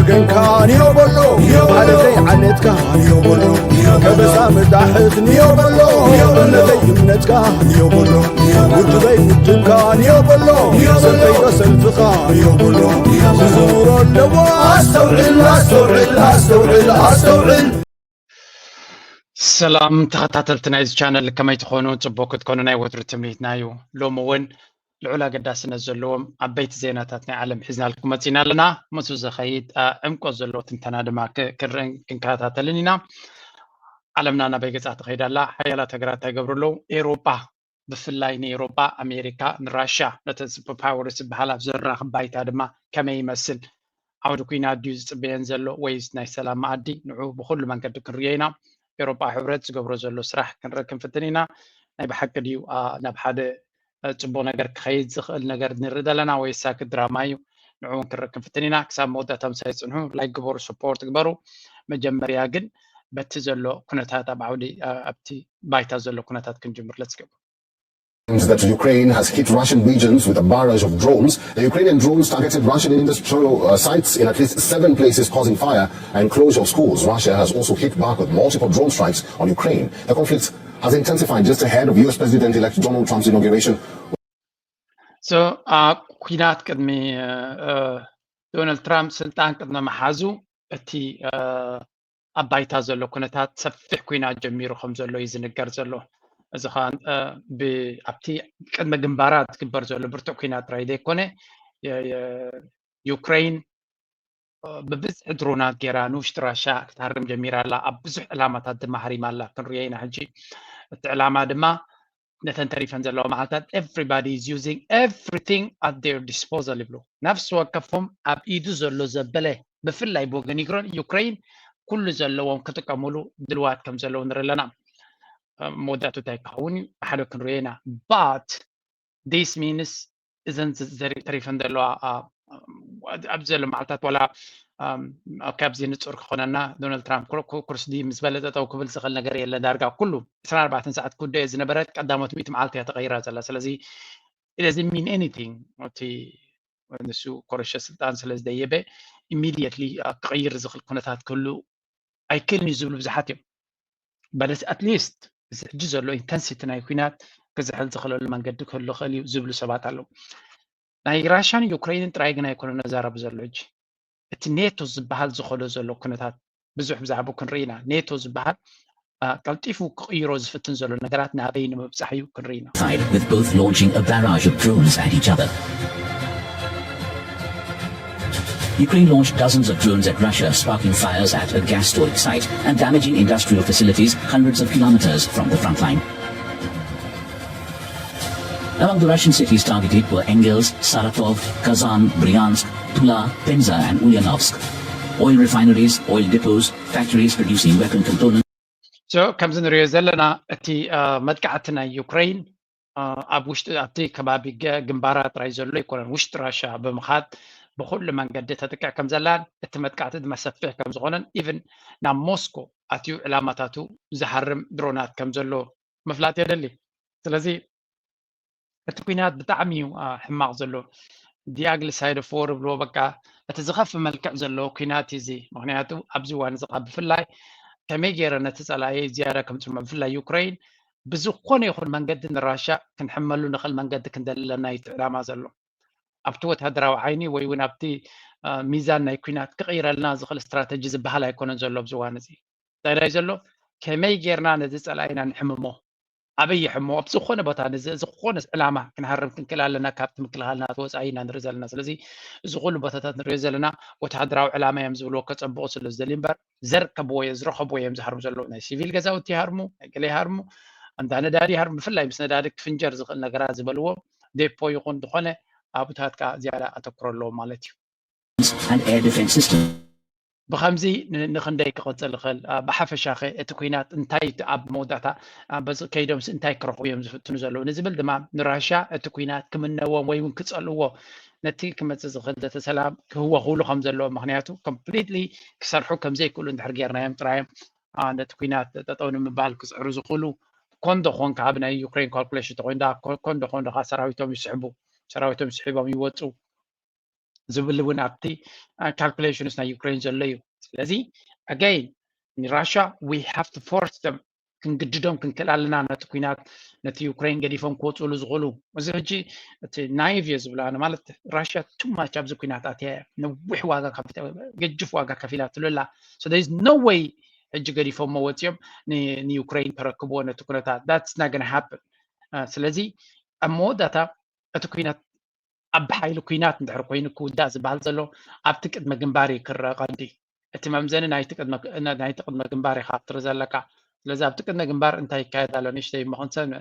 ገንካ ንዮ በሎ፣ ዓለተይ ዓለትካ ንዮ በሎ፣ ከበሳ መጣሕት ንዮ በሎ፣ እምነተይ እምነትካ ንዮ በሎ፣ ውድበይ ውድብካ ንዮ በሎ፣ ሰልፈይ ሰልፍኻ ንዮ በሎ፣ ዝዝውሮ ኣለዎ። ኣስተውዕል ኣስተውዕል ኣስተውዕል ኣስተውዕል። ሰላም ተኸታተልቲ ናይዚ ቻነል፣ ከመይ ትኾኑ? ጽቡቅ ክትኮኑ ናይ ወትሩ ትምኒትና እዩ። ሎሚ እውን ልዑል ኣገዳስነት ዘለዎም ዓበይቲ ዜናታት ናይ ዓለም ሒዝናልኩም መጺና ኣለና። ምስኡ ዝኸይድ ዕምቆት ዘለዎ ትንተና ድማ ክንከታተልን ኢና። ዓለምና ናበይ ገጻ ትኸይድ ኣላ? ሓያላት ሃገራት እንታይ ይገብሩ ኣለዉ? ኤውሮጳ ብፍላይ ንኤውሮጳ፣ ኣሜሪካ፣ ንራሻ፣ ነተን ሱፐር ፓወርስ ዝበሃላ ኣብ ዘራኽብ ባይታ ድማ ከመይ ይመስል? ዓውዲ ኲናት ድዩ ዝጽበየን ዘሎ ወይስ ናይ ሰላም መኣዲ? ንዑ ብኹሉ መንገዲ ክንርእዮ ኢና። ኤውሮጳ ሕብረት ዝገብሮ ዘሎ ስራሕ ክንርኢ ክንፍትን ኢና። ናይ ብሓቂ ድዩ ናብ ሓደ ጽቡቕ ነገር ክኸይድ ዝኽእል ነገር ንርኢ ዘለና ወይስ ሳክት ድራማ እዩ? ንዑ እውን ክንርኢ ክንፍትን ኢና። ክሳብ መወዳእታ ምሳይ ጽንሑ፣ ላይክ ግበሩ፣ ሰፖርት ግበሩ። መጀመርያ ግን በቲ ዘሎ ኩነታት ኣብ ዓውዲ ኣብቲ ባይታ ዘሎ ኩነታት ክንጅምር። ለትስ ገቡ that Ukraine has hit Russian regions with a barrage of drones. The Ukrainian drones targeted Russian industrial uh, sites in at least seven places, causing fire and closure of schools. Russia has also hit back with multiple drone strikes on Ukraine. The conflict has intensified just ahead of U S President-elect Donald Trump's inauguration. So, ኩናት ቅድሚ ዶናልድ ትራምፕ ስልጣን ቅድሚ መሓዙ እቲ ኣብ ባይታ ዘሎ ኩነታት ሰፊሕ ኲናት ጀሚሩ ከም ዘሎ እዩ ዝንገር ዘሎ። እዚ ከዓ ኣብቲ ቅድመ ግንባራት ዝግበር ዘሎ ብርቱዕ ኲናት ጥራይ ዘይኮነ ዩክሬን ብብዝሒ ድሮናት ገይራ ንውሽጢ ራሻ ክትሃርም ጀሚራ ኣላ። ኣብ ብዙሕ ዕላማታት ድማ ሃሪማ ኣላ ክንሪኦ ኢና ሕጂ። እቲ ዕላማ ድማ ነተን ተሪፈን ዘለዋ መዓልታት everybody is using everything at their disposal ይብሉ። ነፍሲ ወከፎም ኣብ ኢዱ ዘሎ ዘበለ ብፍላይ ብወገን ዩክሬን ኩሉ ዘለዎም ክጥቀሙሉ ድልዋት ከም ዘለዉ ንርኢ ኣለና። መወዳእቱ እንታይ ክኸውን እዩ ብሓደ ክንሪኦ ኢና። But this means እዘን ተሪፈን ዘለዋ ኣብዚ ዘሎ መዓልታት ዋላ ካብዚ ንፁር ክኾነና ዶናልድ ትራምፕ ኩርሲ ድዩ ምስ በለ ጠጠው ክብል ዝኽእል ነገር የለን። ዳርጋ ኩሉ ዕስራን ኣርባዕተን ሰዓት ክውደኦ ዝነበረ ቀዳሞት ሚእቲ መዓልቲ እያ ተቐይራ ዘላ። ስለዚ it doesn't mean anything። እቲ ንሱ ኮረሸ ስልጣን ስለ ዝደየበ immediately ክቕይር ዝኽእል ኩነታት ክህሉ ኣይክእልን እዩ ዝብሉ ብዙሓት እዮም። But at least እዚ ሕጂ ዘሎ ኢንተንሲቲ ናይ ኲናት ክዝሕል ዝኽእለሉ መንገዲ ክህሉ ይኽእል እዩ ዝብሉ ሰባት ኣለዉ። ናይ ራሽያን ዩክሬንን ጥራይ ግን ኣይኮነ ነዛረቡ ዘሎ ሕጂ እቲ ኔቶ ዝበሃል ዝኸዶ ዘሎ ኩነታት ብዙሕ ብዛዕባኡ ክንርኢ ኢና። ኔቶ ዝበሃል ቀልጢፉ ክቕይሮ ዝፍትን ዘሎ ነገራት ናበይ ንምብጻሕ እዩ ክንርኢ ኢና። With both launching a barrage of drones at each other. Ukraine launched dozens of drones at Russia, sparking fires at a gas storage site and damaging industrial facilities hundreds of kilometers from the front line. Among the Russian cities targeted were Engels, Saratov, Kazan, Bryansk, Tula, Penza, and Ulyanovsk. Oil refineries, oil depots, factories producing weapon components. So ከምዚ ንሪኦ ዘለና እቲ መጥቃዕቲ ናይ ዩክሬን ኣብ ውሽጢ ኣብቲ ከባቢ ግንባራ ጥራይ ዘሎ ኣይኮነን። ውሽጢ ራሻ ብምኻድ ብኩሉ መንገዲ ተጥቅዕ ከም ዘላን እቲ መጥቃዕቲ ድማ ሰፊሕ ከም ዝኾነን ኢቭን ናብ ሞስኮ ኣትዩ ዕላማታቱ ዝሃርም ድሮናት ከም ዘሎ ምፍላጥ የደሊ። ስለዚ እቲ ኲናት ብጣዕሚ እዩ ሕማቕ ዘሎ። The ugly side of war ብልዎ በቃ እቲ ዝኸፍ መልክዕ ዘለዎ ኲናት እዚ። ምክንያቱ ኣብዚ እዋን እዚ ካብ ብፍላይ ከመይ ገይረ ነቲ ጸላኢ ዝያዳ ከም ጽምዖ ብፍላይ ዩክሬን ብዝኾነ ይኹን መንገዲ ንራሻ ክንሕመሉ ንኽእል መንገዲ ክንደሊ ኣለና እዩ እቲ ዕላማ ዘሎ። ኣብቲ ወታደራዊ ዓይኒ ወይ እውን ኣብቲ ሚዛን ናይ ኲናት ክቕይረልና ዝኽእል ስትራተጂ ዝበሃል ኣይኮነን ዘሎ ኣብዚ እዋን እዚ። እንታይ ዳይ ዘሎ ከመይ ጌርና ነዚ ጸላኢና ንሕምሞ ኣበይ ይሕሞ ኣብ ዝኾነ ቦታ ዝኾነ ዕላማ ክንሃርም ክንክእል ኣለና። ካብቲ ምክልኻልና ተወፃኢ ኢና ንርኢ ዘለና። ስለዚ እዚ ኩሉ ቦታታት ንሪኦ ዘለና ወተሃደራዊ ዕላማ እዮም ዝብልዎ ከፀብቑ ስለ ዝደልዩ እምበር ዘርከብዎ እዮም ዝረኸብዎ እዮም ዝሃርሙ ዘለዉ። ናይ ሲቪል ገዛውቲ ይሃርሙ፣ ናይ ገለ ይሃርሙ፣ እንዳ ነዳዲ ይሃርሙ። ብፍላይ ምስ ነዳዲ ክፍንጀር ዝኽእል ነገራት ዝበልዎ ዴፖ ይኹን ዝኾነ ኣቡታት ከዓ ዝያዳ ኣተኩሮ ኣለዎም ማለት እዩ። and air defense system. ብኸምዚ ንኽንደይ ክቕፅል ይኽእል? ብሓፈሻኸ እቲ ኲናት እንታይ ኣብ መወዳእታ ከይዶምስ እንታይ ክረኽቡ እዮም ዝፍትኑ ዘለዉ ንዝብል ድማ ንራሻ እቲ ኲናት ክምነዎም ወይ እውን ክፀልእዎ ነቲ ክመፅእ ዝኽእል ዘተ ሰላም ክህወኽሉ ከም ዘለዎ ምክንያቱ ኮምፕሊትሊ ክሰርሑ ከም ዘይክእሉ እንድሕር ጌርናዮም ጥራዮም ነቲ ኲናት ጠጠው ንምባል ክፅዕሩ ዝኽእሉ ኮንዶ ኮንካ ኣብ ናይ ዩክሬን ካልኩሌሽን ተኮይንዳ ኮንዶ ኮንዶ ከዓ ሰራዊቶም ይስሕቡ ሰራዊቶም ስሒቦም ይወፁ ዝብል እውን ኣብቲ ካልኩሌሽንስ ናይ ዩክሬን ዘሎ እዩ። ስለዚ ኣጋይን ንራሻ we have to force them፣ ክንግድዶም ክንክእል ኣለና ነቲ ኩናት፣ ነቲ ዩክሬን ገዲፎም ክወፅሉ ዝኽእሉ። እዚ ሕጂ እቲ ናይቭ እየ ዝብሎ ኣነ፣ ማለት ራሽያ ቱማች ኣብዚ ኩናት ኣትያ እያ፣ ነዊሕ ዋጋ ገጅፍ ዋጋ ከፊላ ትልላ። So there is no way ሕጂ ገዲፎሞ ወፂኦም ንዩክሬን ከረክብዎ ነቲ ኩነታት። That's not gonna happen። ስለዚ ኣብ መወዳእታ እቲ ኩናት ኣብ ሓይሊ ኩናት እንድሕር ኮይኑ ክውዳእ ዝበሃል ዘሎ ኣብቲ ቅድመ ግንባር እዩ ክረአ ቀንዲ። እቲ መምዘኒ ናይቲ ቅድመ ግንባር ኢኻ ትርኢ ዘለካ። ስለዚ ኣብቲ ቅድመ ግንባር እንታይ ይካየድ ኣሎ ንእሽተይ እሞ ክንሰምዕ፣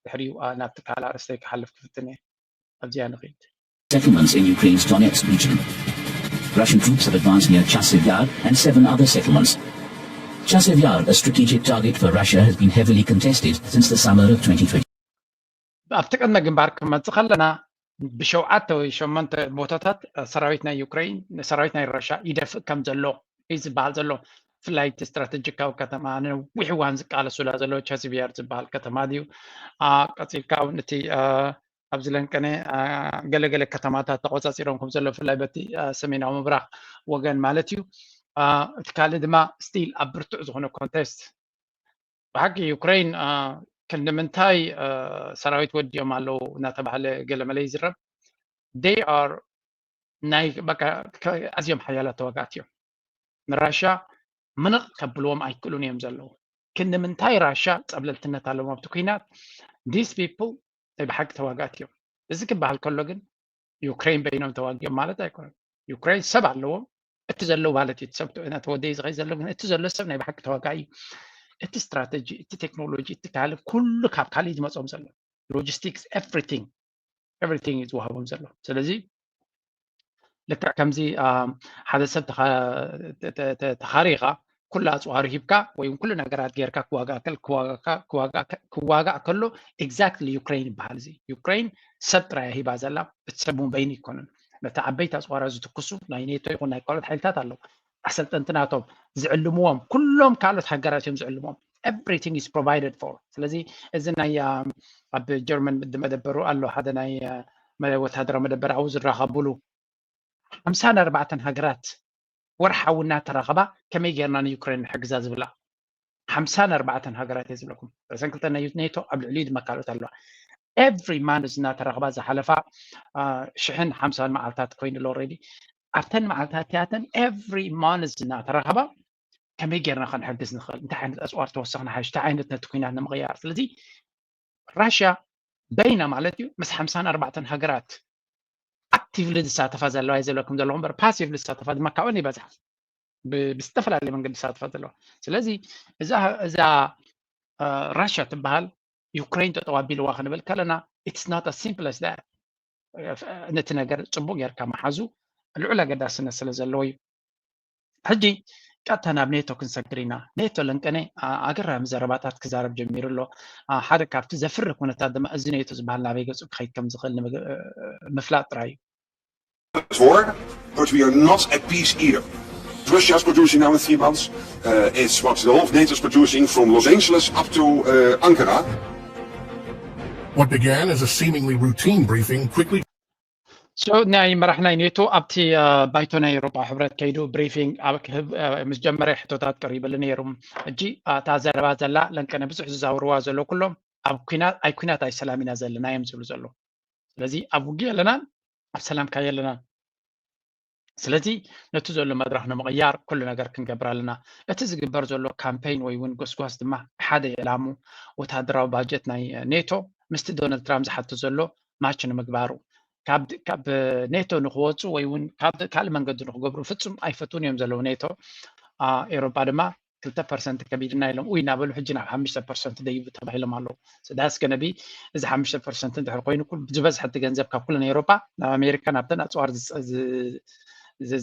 ድሕሪኡ ናብቲ ካልእ ኣርእስተይ ክሓልፍ ክፍትን እየ። ኣብዚኣ ንኺድ። Settlements in Ukraine's Donetsk region. Russian troops have advanced near Chasiv Yar and seven other settlements. Chasiv Yar, a strategic target for Russia, has been heavily contested since the summer of twenty twenty. ኣብቲ ቅድመ ግንባር ክመፅእ ከለና ብሸውዓተ ወይ ሸሞንተ ቦታታት ሰራዊት ናይ ዩክሬን ንሰራዊት ናይ ራሻ ይደፍእ ከም ዘሎ እዩ ዝበሃል ዘሎ። ብፍላይ እቲ ስትራተጂካዊ ከተማ ነዊሕ እዋን ዝቃለሱላ ዘሎ ቻሲቭ ያር ዝበሃል ከተማ ድዩ። ቀፂልካ እውን እቲ ኣብዚ ለንቀነ ገለገለ ከተማታት ተቆፃፂሮም ከም ዘሎ ብፍላይ በቲ ሰሜናዊ ምብራቅ ወገን ማለት እዩ። እቲ ካልእ ድማ ስቲል ኣብ ብርቱዕ ዝኾነ ኮንቴስት ብሓቂ ዩክሬን ክንዲ ምንታይ ሰራዊት ወዲኦም ኣለዉ እናተባህለ ገለመለ ይዝረብ። They are ናይ በቃ ኣዝዮም ሓያላት ተዋጋእቲ እዮም። ንራሻ ምንቕ ከብልዎም ኣይክእሉን እዮም ዘለዉ። ክንዲ ምንታይ ራሻ ፀብለልትነት ኣለዎም ኣብቲ ኩናት። These people ናይ ብሓቂ ተዋጋእቲ እዮም። እዚ ክበሃል ከሎ ግን ዩክሬን በይኖም ተዋጊኦም ማለት ኣይኮነን። ዩክሬን ሰብ ኣለዎም። እቲ ዘለዉ ማለት እዩ ሰብ ነቲ ወደይ ዝኸይ ዘሎ ግን እቲ ዘሎ ሰብ ናይ ብሓቂ ተዋጋኢ እዩ። እቲ ስትራተጂ፣ እቲ ቴክኖሎጂ፣ እቲ ካልእ ኩሉ ካብ ካልእ ዝመፆም ዘሎ ሎጂስቲክስ everything everything እዩ ዝወሃቦም ዘሎ። ስለዚ ልክዕ ከምዚ ሓደ ሰብ ተኻሪኻ ኩሉ ኣፅዋሩ ሂብካ ወይ ኩሉ ነገራት ጌርካ ክዋጋእ ከሎ exactly ዩክሬን ይበሃል። እዚ ዩክሬን ሰብ ጥራይ ሂባ ዘላ፣ እቲ ሰብ እውን በይኑ ኣይኮነን። ነቲ ዓበይቲ ኣፅዋራት ዝትኩሱ ናይ ኔቶ ይኹን ናይ ካልኦት ሓይልታት ኣለዉ። ኣሰልጠንቲ ናቶም ዝዕልምዎም ኩሎም ካልኦት ሃገራት እዮም ዝዕልምዎም። Everything is provided for። ስለዚ እዚ ናይ ኣብ ጀርመን መደበሩ ኣሎ ሓደ ናይ ወታደራዊ መደበር ኣብኡ ዝራኸብሉ ሓምሳን ኣርባዕተን ሃገራት ወርሓዊ እናተራኸባ ከመይ ጌርና ንዩክሬን ንሕግዛ ዝብላ ሓምሳን ኣርባዕተን ሃገራት እየ ዝብለኩም። ርእሰን ክልተ ናይ ኔቶ ኣብ ልዕሊኡ ድማ ካልኦት ኣለዋ። Every month እናተራኸባ ዝሓለፋ ሽሕን ሓምሳን መዓልታት ኮይኑ ኣሎ already። ኣብተን መዓልታት እቲኣተን every month እናተራኸባ ከመይ ጌርና ክንሕግዝ ንኽእል፣ እንታይ ዓይነት ኣፅዋር ተወሰኽና ሓይሽ፣ እንታይ ዓይነት ነቲ ኩናት ንምቕያር። ስለዚ ራሽያ በይና ማለት እዩ ምስ ሓምሳን ኣርባዕተን ሃገራት ኣክቲቭሊ ዝሳተፋ ዘለዋ እየ ዝብለኩም ዘለኹ እምበር ፓሲቭሊ ዝሳተፋ ድማ ካብአን ይበዝሓ። ብዝተፈላለየ መንገዲ ዝሳተፋ ዘለዋ። ስለዚ እዛ ራሽያ ትበሃል ዩክሬን ጠጠው ኣቢልዋ ክንብል ከለና it's not as simple as that። ነቲ ነገር ፅቡቅ ጌርካ መሓዙ ልዑል ኣገዳስነት ስለ ዘለዎ እዩ። ሕጂ ቀጥታ ናብ ኔቶ ክንሰግር ኢና። ኔቶ ለንቀነ ኣገራሚ ዘረባታት ክዛረብ ጀሚሩ ኣሎ። ሓደ ካብቲ ዘፍርህ ኩነታት ድማ እዚ ኔቶ ዝበሃል ናበይ ገፁ ክኸይድ ከም ዝኽእል ምፍላጥ ጥራይ እዩ። War, but we are not at peace either. Russia's producing now in three months uh, is what the whole of NATO is producing from Los Angeles up to uh, Ankara. What began as a seemingly routine briefing quickly So ናይ መራሕ ናይ ኔቶ ኣብቲ ባይቶ ናይ ኤውሮጳ ሕብረት ከይዱ ብሪፊንግ ምስ ጀመረ ሕቶታት ቀሪብሉ ነይሩ። ሕጂ እታ ዘረባ ዘላ ለንቀነ ብዙሕ ዝዛውርዋ ዘሎ ኩሎም ኣብ ኩናት ኣይ ኩናት ኣይ ሰላም ኢና ዘለና እዮም ዝብሉ ዘለዉ። ስለዚ ኣብ ውግእ ኣለናን ኣብ ሰላም ካይ ኣለናን። ስለዚ ነቲ ዘሎ መድረኽ ንምቕያር ኩሉ ነገር ክንገብር ኣለና። እቲ ዝግበር ዘሎ ካምፔይን ወይ እውን ጎስጓስ ድማ ሓደ ዕላሙ ወታደራዊ ባጀት ናይ ኔቶ ምስቲ ዶናልድ ትራምፕ ዝሓቶ ዘሎ ማች ንምግባሩ ካብ ኔቶ ንክወፁ ወይ እውን ካልእ መንገዲ ንክገብሩ ፍፁም ኣይፈትውን እዮም ዘለዉ ኔቶ። ኤውሮጳ ድማ ክልተ ፐርሰንት ከቢድና ኢሎም ኡይ እናበሉ ሕጂ ናብ ሓሙሽተ ፐርሰንት ደይቡ ተባሂሎም ኣለዉ። ዳስ ገነቢ እዚ ሓሙሽተ ፐርሰንት እንድሕር ኮይኑ ዝበዝሐ እቲ ገንዘብ ካብ ኩለን ኤውሮጳ ናብ ኣሜሪካ ናብተን ኣፅዋር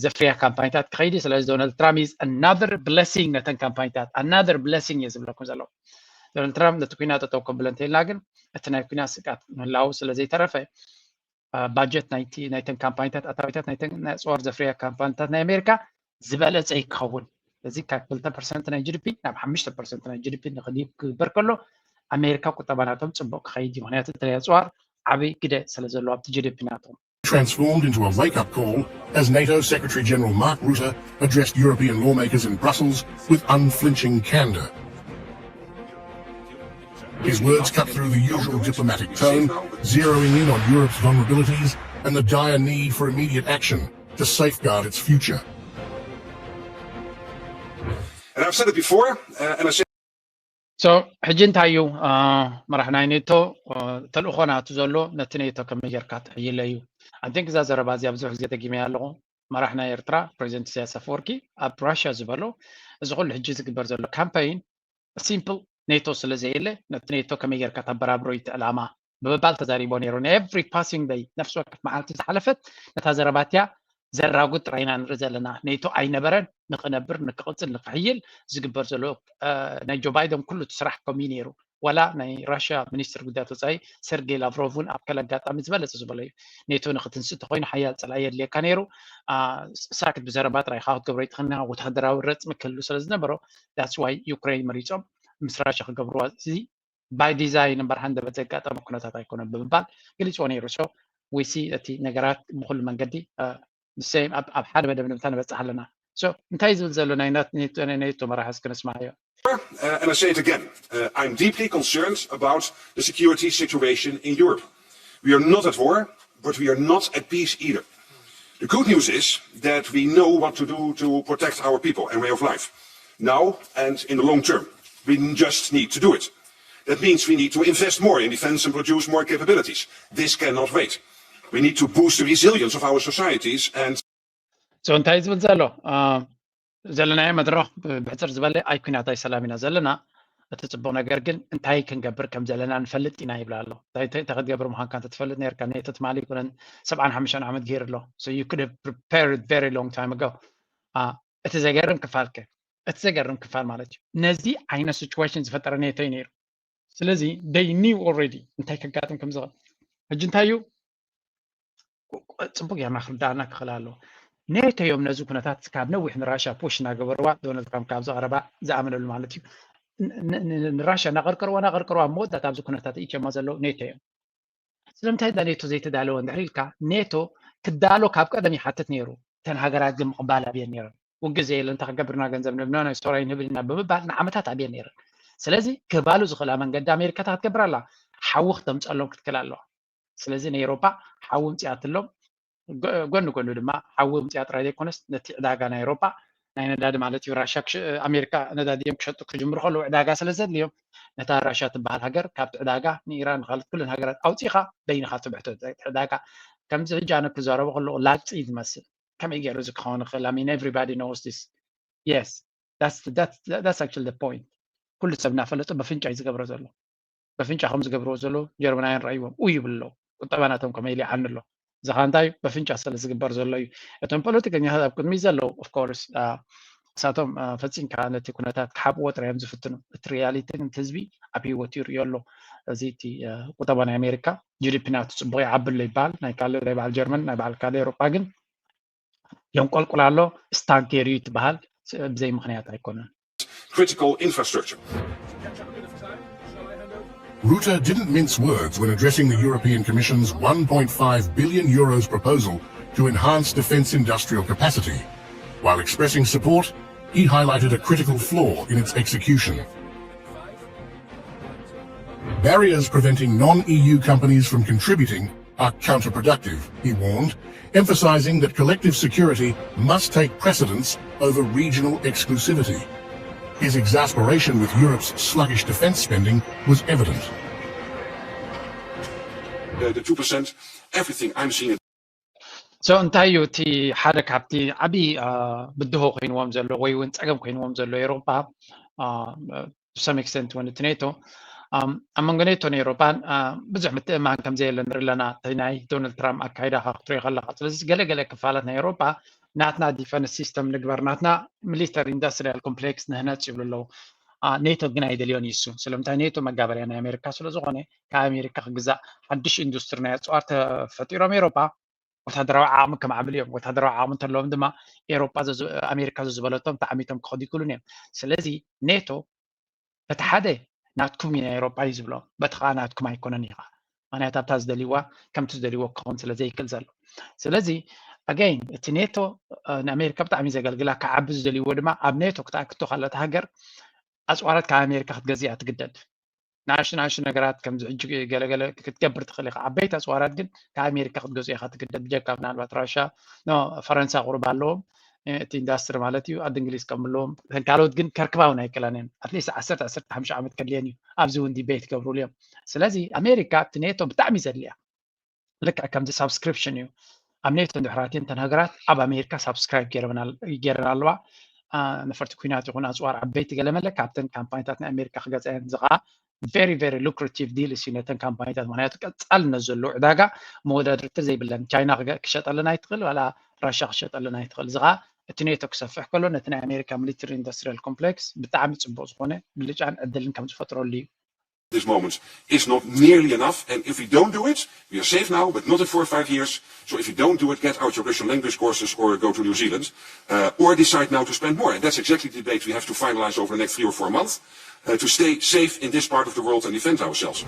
ዘፍርያ ካምፓኒታት ክኸይድ እዩ። ስለዚ ዶናልድ ትራምፕ is another blessing ነተን ካምፓኒታት another blessing እየ ዝብለኩም ዘለዉ። ዶናልድ ትራምፕ ነቲ ኩናት ጠጠው ከብሎ እንተኢልና ግን እቲ ናይ ኩናት ስግኣት ምህላዉ ስለ ዘይተረፈ ባጀት ናይቲ ናይተን ካምፓኒታት ኣታዊታት ናይተን ናይ ኣፅዋር ዘፍርያ ካምፓኒታት ናይ ኣሜሪካ ዝበለፀ ይከውን። እዚ ካብ ክልተ ፐርሰንት ናይ ጂዲፒ ናብ ሓሙሽተ ፐርሰንት ናይ ጂዲፒ ንክድይብ ክግበር ከሎ ኣሜሪካ ቁጠባ ናቶም ፅቡቅ ክኸይድ እዩ። ምክንያቱ እቲ ናይ ኣፅዋር ዓብይ ግደ ስለ ዘለዎ ኣብቲ ጂዲፒ ናቶም። transformed into a wake-up call as NATO Secretary-General Mark Rutte addressed European lawmakers in Brussels with unflinching candour. His words cut through the usual diplomatic tone, zeroing in on Europe's vulnerabilities and the dire need for immediate action to safeguard its future. And I've said it before, uh, and I say so ሕጂ እንታይ እዩ መራሕ ናይ ኔቶ ተልእኾ ናቱ ዘሎ? ነቲ ኔቶ ከመይ ጌርካ ትሕይለ እዩ። ኣንቲንክ እዛ ዘረባ እዚኣ ብዙሕ ግዜ ደጊመያ ኣለኹ። መራሕ ናይ ኤርትራ ፕሬዚደንት ኢሳያስ ኣፈወርቂ ኣብ ራሽያ ዝበሎ፣ እዚ ኩሉ ሕጂ ዝግበር ዘሎ ካምፓይን ሲምፕል ኔቶ ስለ ዘየለ፣ ነቲ ኔቶ ከመይ ጌርካ ተበራብሮ እዩ እቲ ዕላማ ብምባል ተዛሪቦ ነይሩ። ንኤቭሪ ፓሲንግ ደይ፣ ነፍሲ ወከፍ መዓልቲ ዝሓለፈት ነታ ዘረባ እቲኣ ዘራጉድ ጥራይ ኢና ንርኢ ዘለና። ኔቶ ኣይነበረን፣ ንክነብር፣ ንክቕፅል፣ ንክሕይል ዝግበር ዘሎ ናይ ጆ ባይደን ኩሉ እቲ ስራሕ ከምኡ እዩ ነይሩ። ዋላ ናይ ራሽያ ሚኒስትር ጉዳያት ወፃኢ ሰርጌይ ላቭሮቭ እውን ኣብ ከለ ኣጋጣሚ ዝበለፀ ዝበሎ እዩ። ኔቶ ንክትንስእ ተኮይኑ ሓያል ፀላኢ የድልየካ ነይሩ። ሳክት ብዘረባ ጥራይ ኢኻ ክትገብሮ ይትኽእል፣ ወታደራዊ ረፅሚ ክህሉ ስለ ዝነበሮ that's why ዩክሬን መሪፆም ምስ ራሽያ ክገብርዋ። እዚ ባይ ዲዛይን እምበር ሃንደበት ዘጋጠመ ኩነታት ኣይኮነን ብምባል ገሊፅዎ ነይሩ። So we see እቲ ነገራት ብኩሉ መንገዲ ሴም ኣብ ሓደ መደምደምታ ንበፅሕ ኣለና። So እንታይ ዝብል ዘሎ ናይ ኔቶ መራሒ እስኪ ንስማዓዮ። Uh, and I say it again, uh, I'm deeply concerned about the security situation in Europe. We are not at war, but we are not at peace either. The good news is that we know what to do to protect our people and way of life, now and in the long term. We just need to do it. That means we need to invest more in defense and produce more capabilities. This cannot wait. We need to boost the resilience of our societies and So እንታይ ዝብል ዘሎ ዘለናዮ መድረኽ ብሕፅር ዝበለ ኣይ ኩናት ኣይ ሰላም ኢና ዘለና። እቲ ፅቡቕ ነገር ግን እንታይ ክንገብር ከም ዘለና ንፈልጥ ኢና ይብል ኣሎ። እንታይ እንታይ ክትገብር ምዃንካ እንተትፈልጥ ነርካ፣ ኔቶ ትማሊ ይኮነን ሰብዓን ሓሙሽተን ዓመት ገይሩ ኣሎ። So you could have prepared very long time ago. እቲ ዘገርም ክፋል ከ እቲ ዘገርም ክፋል ማለት እዩ ነዚ ዓይነት ሲቹዌሽን ዝፈጠረ ኔቶ እዩ ነይሩ። ስለዚ they knew already እንታይ ከጋጥም ከም ዝኽእል። ሕጂ እንታይ እዩ ፅቡቅ ጌርና ክርዳእና ክኽእል ኣለዎ። ኔቶ እዮም ነዚ ኩነታት ካብ ነዊሕ ንራሻ ፑሽ እናገበርዋ ዶናልድ ትራምፕ ካብዚ ቀረባ ዝኣመነሉ ማለት እዩ። ንራሻ እናቀርቀርዋ እናቀርቀርዋ ኣብ መወዳእታ ኣብዚ ኩነታት እትዮማ ዘለዉ ኔቶ እዮም። ስለምንታይ እንዳ ኔቶ ዘይተዳለወ እንድሕር ኢልካ ኔቶ ክዳሎ ካብ ቀደም ይሓትት ነይሩ። እተን ሃገራት ግን ምቕባል ኣብየን ነይረን። ውግእ ዘየለ እንታይ ክገብርና ገንዘብ ንብና ናይ ስቶራይ ንህብልና ብምባል ንዓመታት ኣብየን ነይረን። ስለዚ ክባሉ ዝኽእላ መንገዲ ኣሜሪካ እንታይ ክትገብር ኣላ? ሓዊ ክተምፀሎም ክትክል ኣለዋ። ስለዚ ንኤሮፓ ሓዊ ምፅኣትሎም ጎኒ ጎኒ ድማ ሓዊ ምፅኣ ጥራይ ዘይኮነስ ነቲ ዕዳጋ ናይ ኤሮፓ ናይ ነዳዲ ማለት እዩ ራሻ ኣሜሪካ ነዳዲ እዮም ክሸጡ ክጅምሩ ከለዉ ዕዳጋ ስለ ዘድልዮም ነታ ራሻ ትበሃል ሃገር ካብቲ ዕዳጋ ንኢራን ንካልት ኩለን ሃገራት ኣውፂኻ በይንካ ትብሕቶ ዕዳጋ ከምዚ ሕጂ ኣነ ክዛረቦ ከለኹ ላግፂ እዩ ዝመስል ከመይ ገይሩ እዚ ክኸውን ይኽእል I mean everybody knows this yes that's that's that's actually the point ኩሉ ሰብ እናፈለጦ በፍንጫ እዩ ዝገብሮ ዘሎ በፍንጫ ከም ዝገብርዎ ዘለዉ ጀርመናውያን ረእይዎም ኡ ይብሉ ኣለዉ ቁጠባ ናቶም ከመይ ኢሉ ይዓኒ ኣሎ እዚ ከዓ እንታይ በፍንጫ ስለ ዝግበር ዘሎ እዩ እቶም ፖለቲከኛታት ኣብ ቅድሚ ዘለዉ of course እሳቶም ፈፂምካ ነቲ ኩነታት ክሓብዎ ጥራይ እዮም ዝፍትኑ እቲ ሪያሊቲ ግን ህዝቢ ኣብ ህይወት ይርእዮ ኣሎ እዚ እቲ ቁጠባ ናይ ኣሜሪካ ጂዲፒ ናቱ ፅቡቅ ይዓቢ ኣሎ ይበሃል ናይ ካልእ ናይ በዓል ጀርመን ናይ በዓል ካልእ ኤሮጳ ግን የንቆልቁል ኣሎ ስታክ ገይሩ እዩ ትበሃል ብዘይ ምክንያት ኣይኮነን critical infrastructure. Rutte didn't mince words when addressing the European Commission's one point five billion euros proposal to enhance defence industrial capacity. While expressing support, he highlighted a critical flaw in its execution. Barriers preventing non-E U companies from contributing are counterproductive, he warned, emphasising that collective security must take precedence over regional exclusivity. His exasperation with Europe's sluggish defence spending was evident. The, the two percent, everything I'm seeing. So እንታይ እዩ እቲ ሓደ ካብቲ ዓብዪ ብድሆ ኮይንዎም ዘሎ ወይ እውን ፀገም ኮይንዎም ዘሎ ኤሮፓ to some extent እውን እቲ ኔቶ ኣብ መንጎ ኔቶን ኤሮፓን ብዙሕ ምትእምማን ከም ዘየለ ንርኢ ኣለና። እቲ ናይ ዶናልድ ትራምፕ ኣካይዳ ካ ክትሪኦ ከለካ። ስለዚ ገለ ገለ ክፋላት ናይ ኤሮፓ ናትና ዲፈንስ ሲስተም ንግበር፣ ናትና ሚሊተሪ ኢንዱስትሪያል ኮምፕሌክስ ንህነፅ ይብሉ ኣለዉ። ኔቶ ግን ኣይደልዮን እዩ እሱ። ስለምንታይ? ኔቶ መጋበርያ ናይ ኣሜሪካ ስለ ዝኾነ ካብ ኣሜሪካ ክግዛእ ሓድሽ ኢንዱስትሪ ናይ ኣፅዋር ተፈጢሮም ኤሮፓ ወታደራዊ ዓቕሚ ከማዕብሉ እዮም። ወታደራዊ ዓቕሚ እንተለዎም ድማ ኤሮጳ ኣሜሪካ ዘዝበለቶም ተዓሚቶም ክኸዱ ይክእሉን እዮም። ስለዚ ኔቶ በቲ ሓደ ናትኩም እዩ ናይ ኤሮጳ እዩ ዝብሎም፣ በቲ ከዓ ናትኩም ኣይኮነን እዩ ከዓ። ምክንያቱ ኣብታ ዝደልይዋ ከምቲ ዝደልይዎ ክኸውን ስለ ዘይክእል ዘሎ። ስለዚ ኣገይን እቲ ኔቶ ንኣሜሪካ ብጣዕሚ ዘገልግላ፣ ክዓቢ ዝደልይዎ ድማ ኣብ ኔቶ ክትኣክቶ ካለታ ሃገር ኣፅዋራት ካብ ኣሜሪካ ክትገዝእ እያ ትግደድ። ንኣሽቱ ንኣሽቱ ነገራት ከምዚ ሕጂ ገለገለ ክትገብር ትኽእል ኢኻ። ዓበይቲ ኣፅዋራት ግን ካብ ኣሜሪካ ክትገዝኡ ኢኻ ትግደድ። ብጀካ ምናልባት ራሻ ፈረንሳ ቁሩብ ኣለዎም እቲ ኢንዳስትሪ ማለት እዩ። ኣድ እንግሊዝ ከም ኣለዎም ካልኦት ግን ከርክባውን ኣይክእላን እየን። ኣትሊስት ዓሰርተ ዓሰርተ ሓሙሽተ ዓመት ከድልየን እዩ። ኣብዚ እውን ዲቤት ይገብሩሉ እዮም። ስለዚ ኣሜሪካ እቲ ኔቶ ብጣዕሚ ዘድልያ ልክዕ ከምዚ ሳብስክሪፕሽን እዩ። ኣብ ኔቶ እንድሕር ኣትየን እተን ሃገራት ኣብ ኣሜሪካ ሳብስክራይብ ገይረን ኣለዋ። ነፈርቲ ኩናት ይኹን ኣፅዋር ዓበይቲ ገለመለ ካብተን ካምፓኒታት ናይ ኣሜሪካ ክገፅኣየን። እዚ ከዓ ቨሪ ቨሪ ሉክራቲቭ ዲል እዩ ነተን ካምፓኒታት። ምክንያቱ ቀፃልነት ዘለዎ ዕዳጋ መወዳድርቲ ዘይብለን። ቻይና ክሸጠለን ኣይትኽእል፣ ዋላ ራሻ ክሸጠለን ኣይትኽእል። እዚ ከዓ እቲ ኔቶ ክሰፍሕ ከሎ ነቲ ናይ ኣሜሪካ ሚሊተሪ ኢንዱስትሪያል ኮምፕሌክስ ብጣዕሚ ፅቡቅ ዝኾነ ብልጫን ዕድልን ከም ዝፈጥረሉ እዩ። this moment is not nearly enough. And if we don't do it, we are safe now, but not in four or five years. So if you don't do it, get out your Russian language courses or go to New Zealand, uh, or decide now to spend more. And that's exactly the debate we have to finalize over the next three or four months uh, to stay safe in this part of the world and defend ourselves.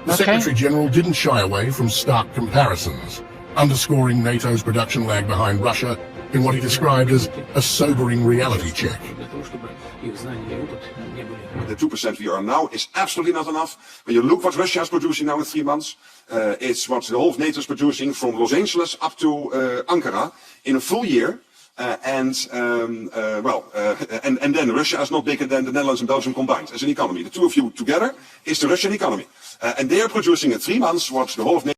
The Secretary General didn't shy away from stark comparisons, underscoring NATO's production lag behind Russia in what he described as a sobering reality check. The two percent we are now is absolutely not enough. When you look what Russia is producing now in three months, uh, it's what the whole of NATO is producing from Los Angeles up to uh, Ankara in a full year. Uh, and um, uh, well, uh, and, and then Russia is not bigger than the Netherlands and Belgium combined as an economy. The two of you together is the Russian economy. Uh, and they are producing in three months what the whole of NATO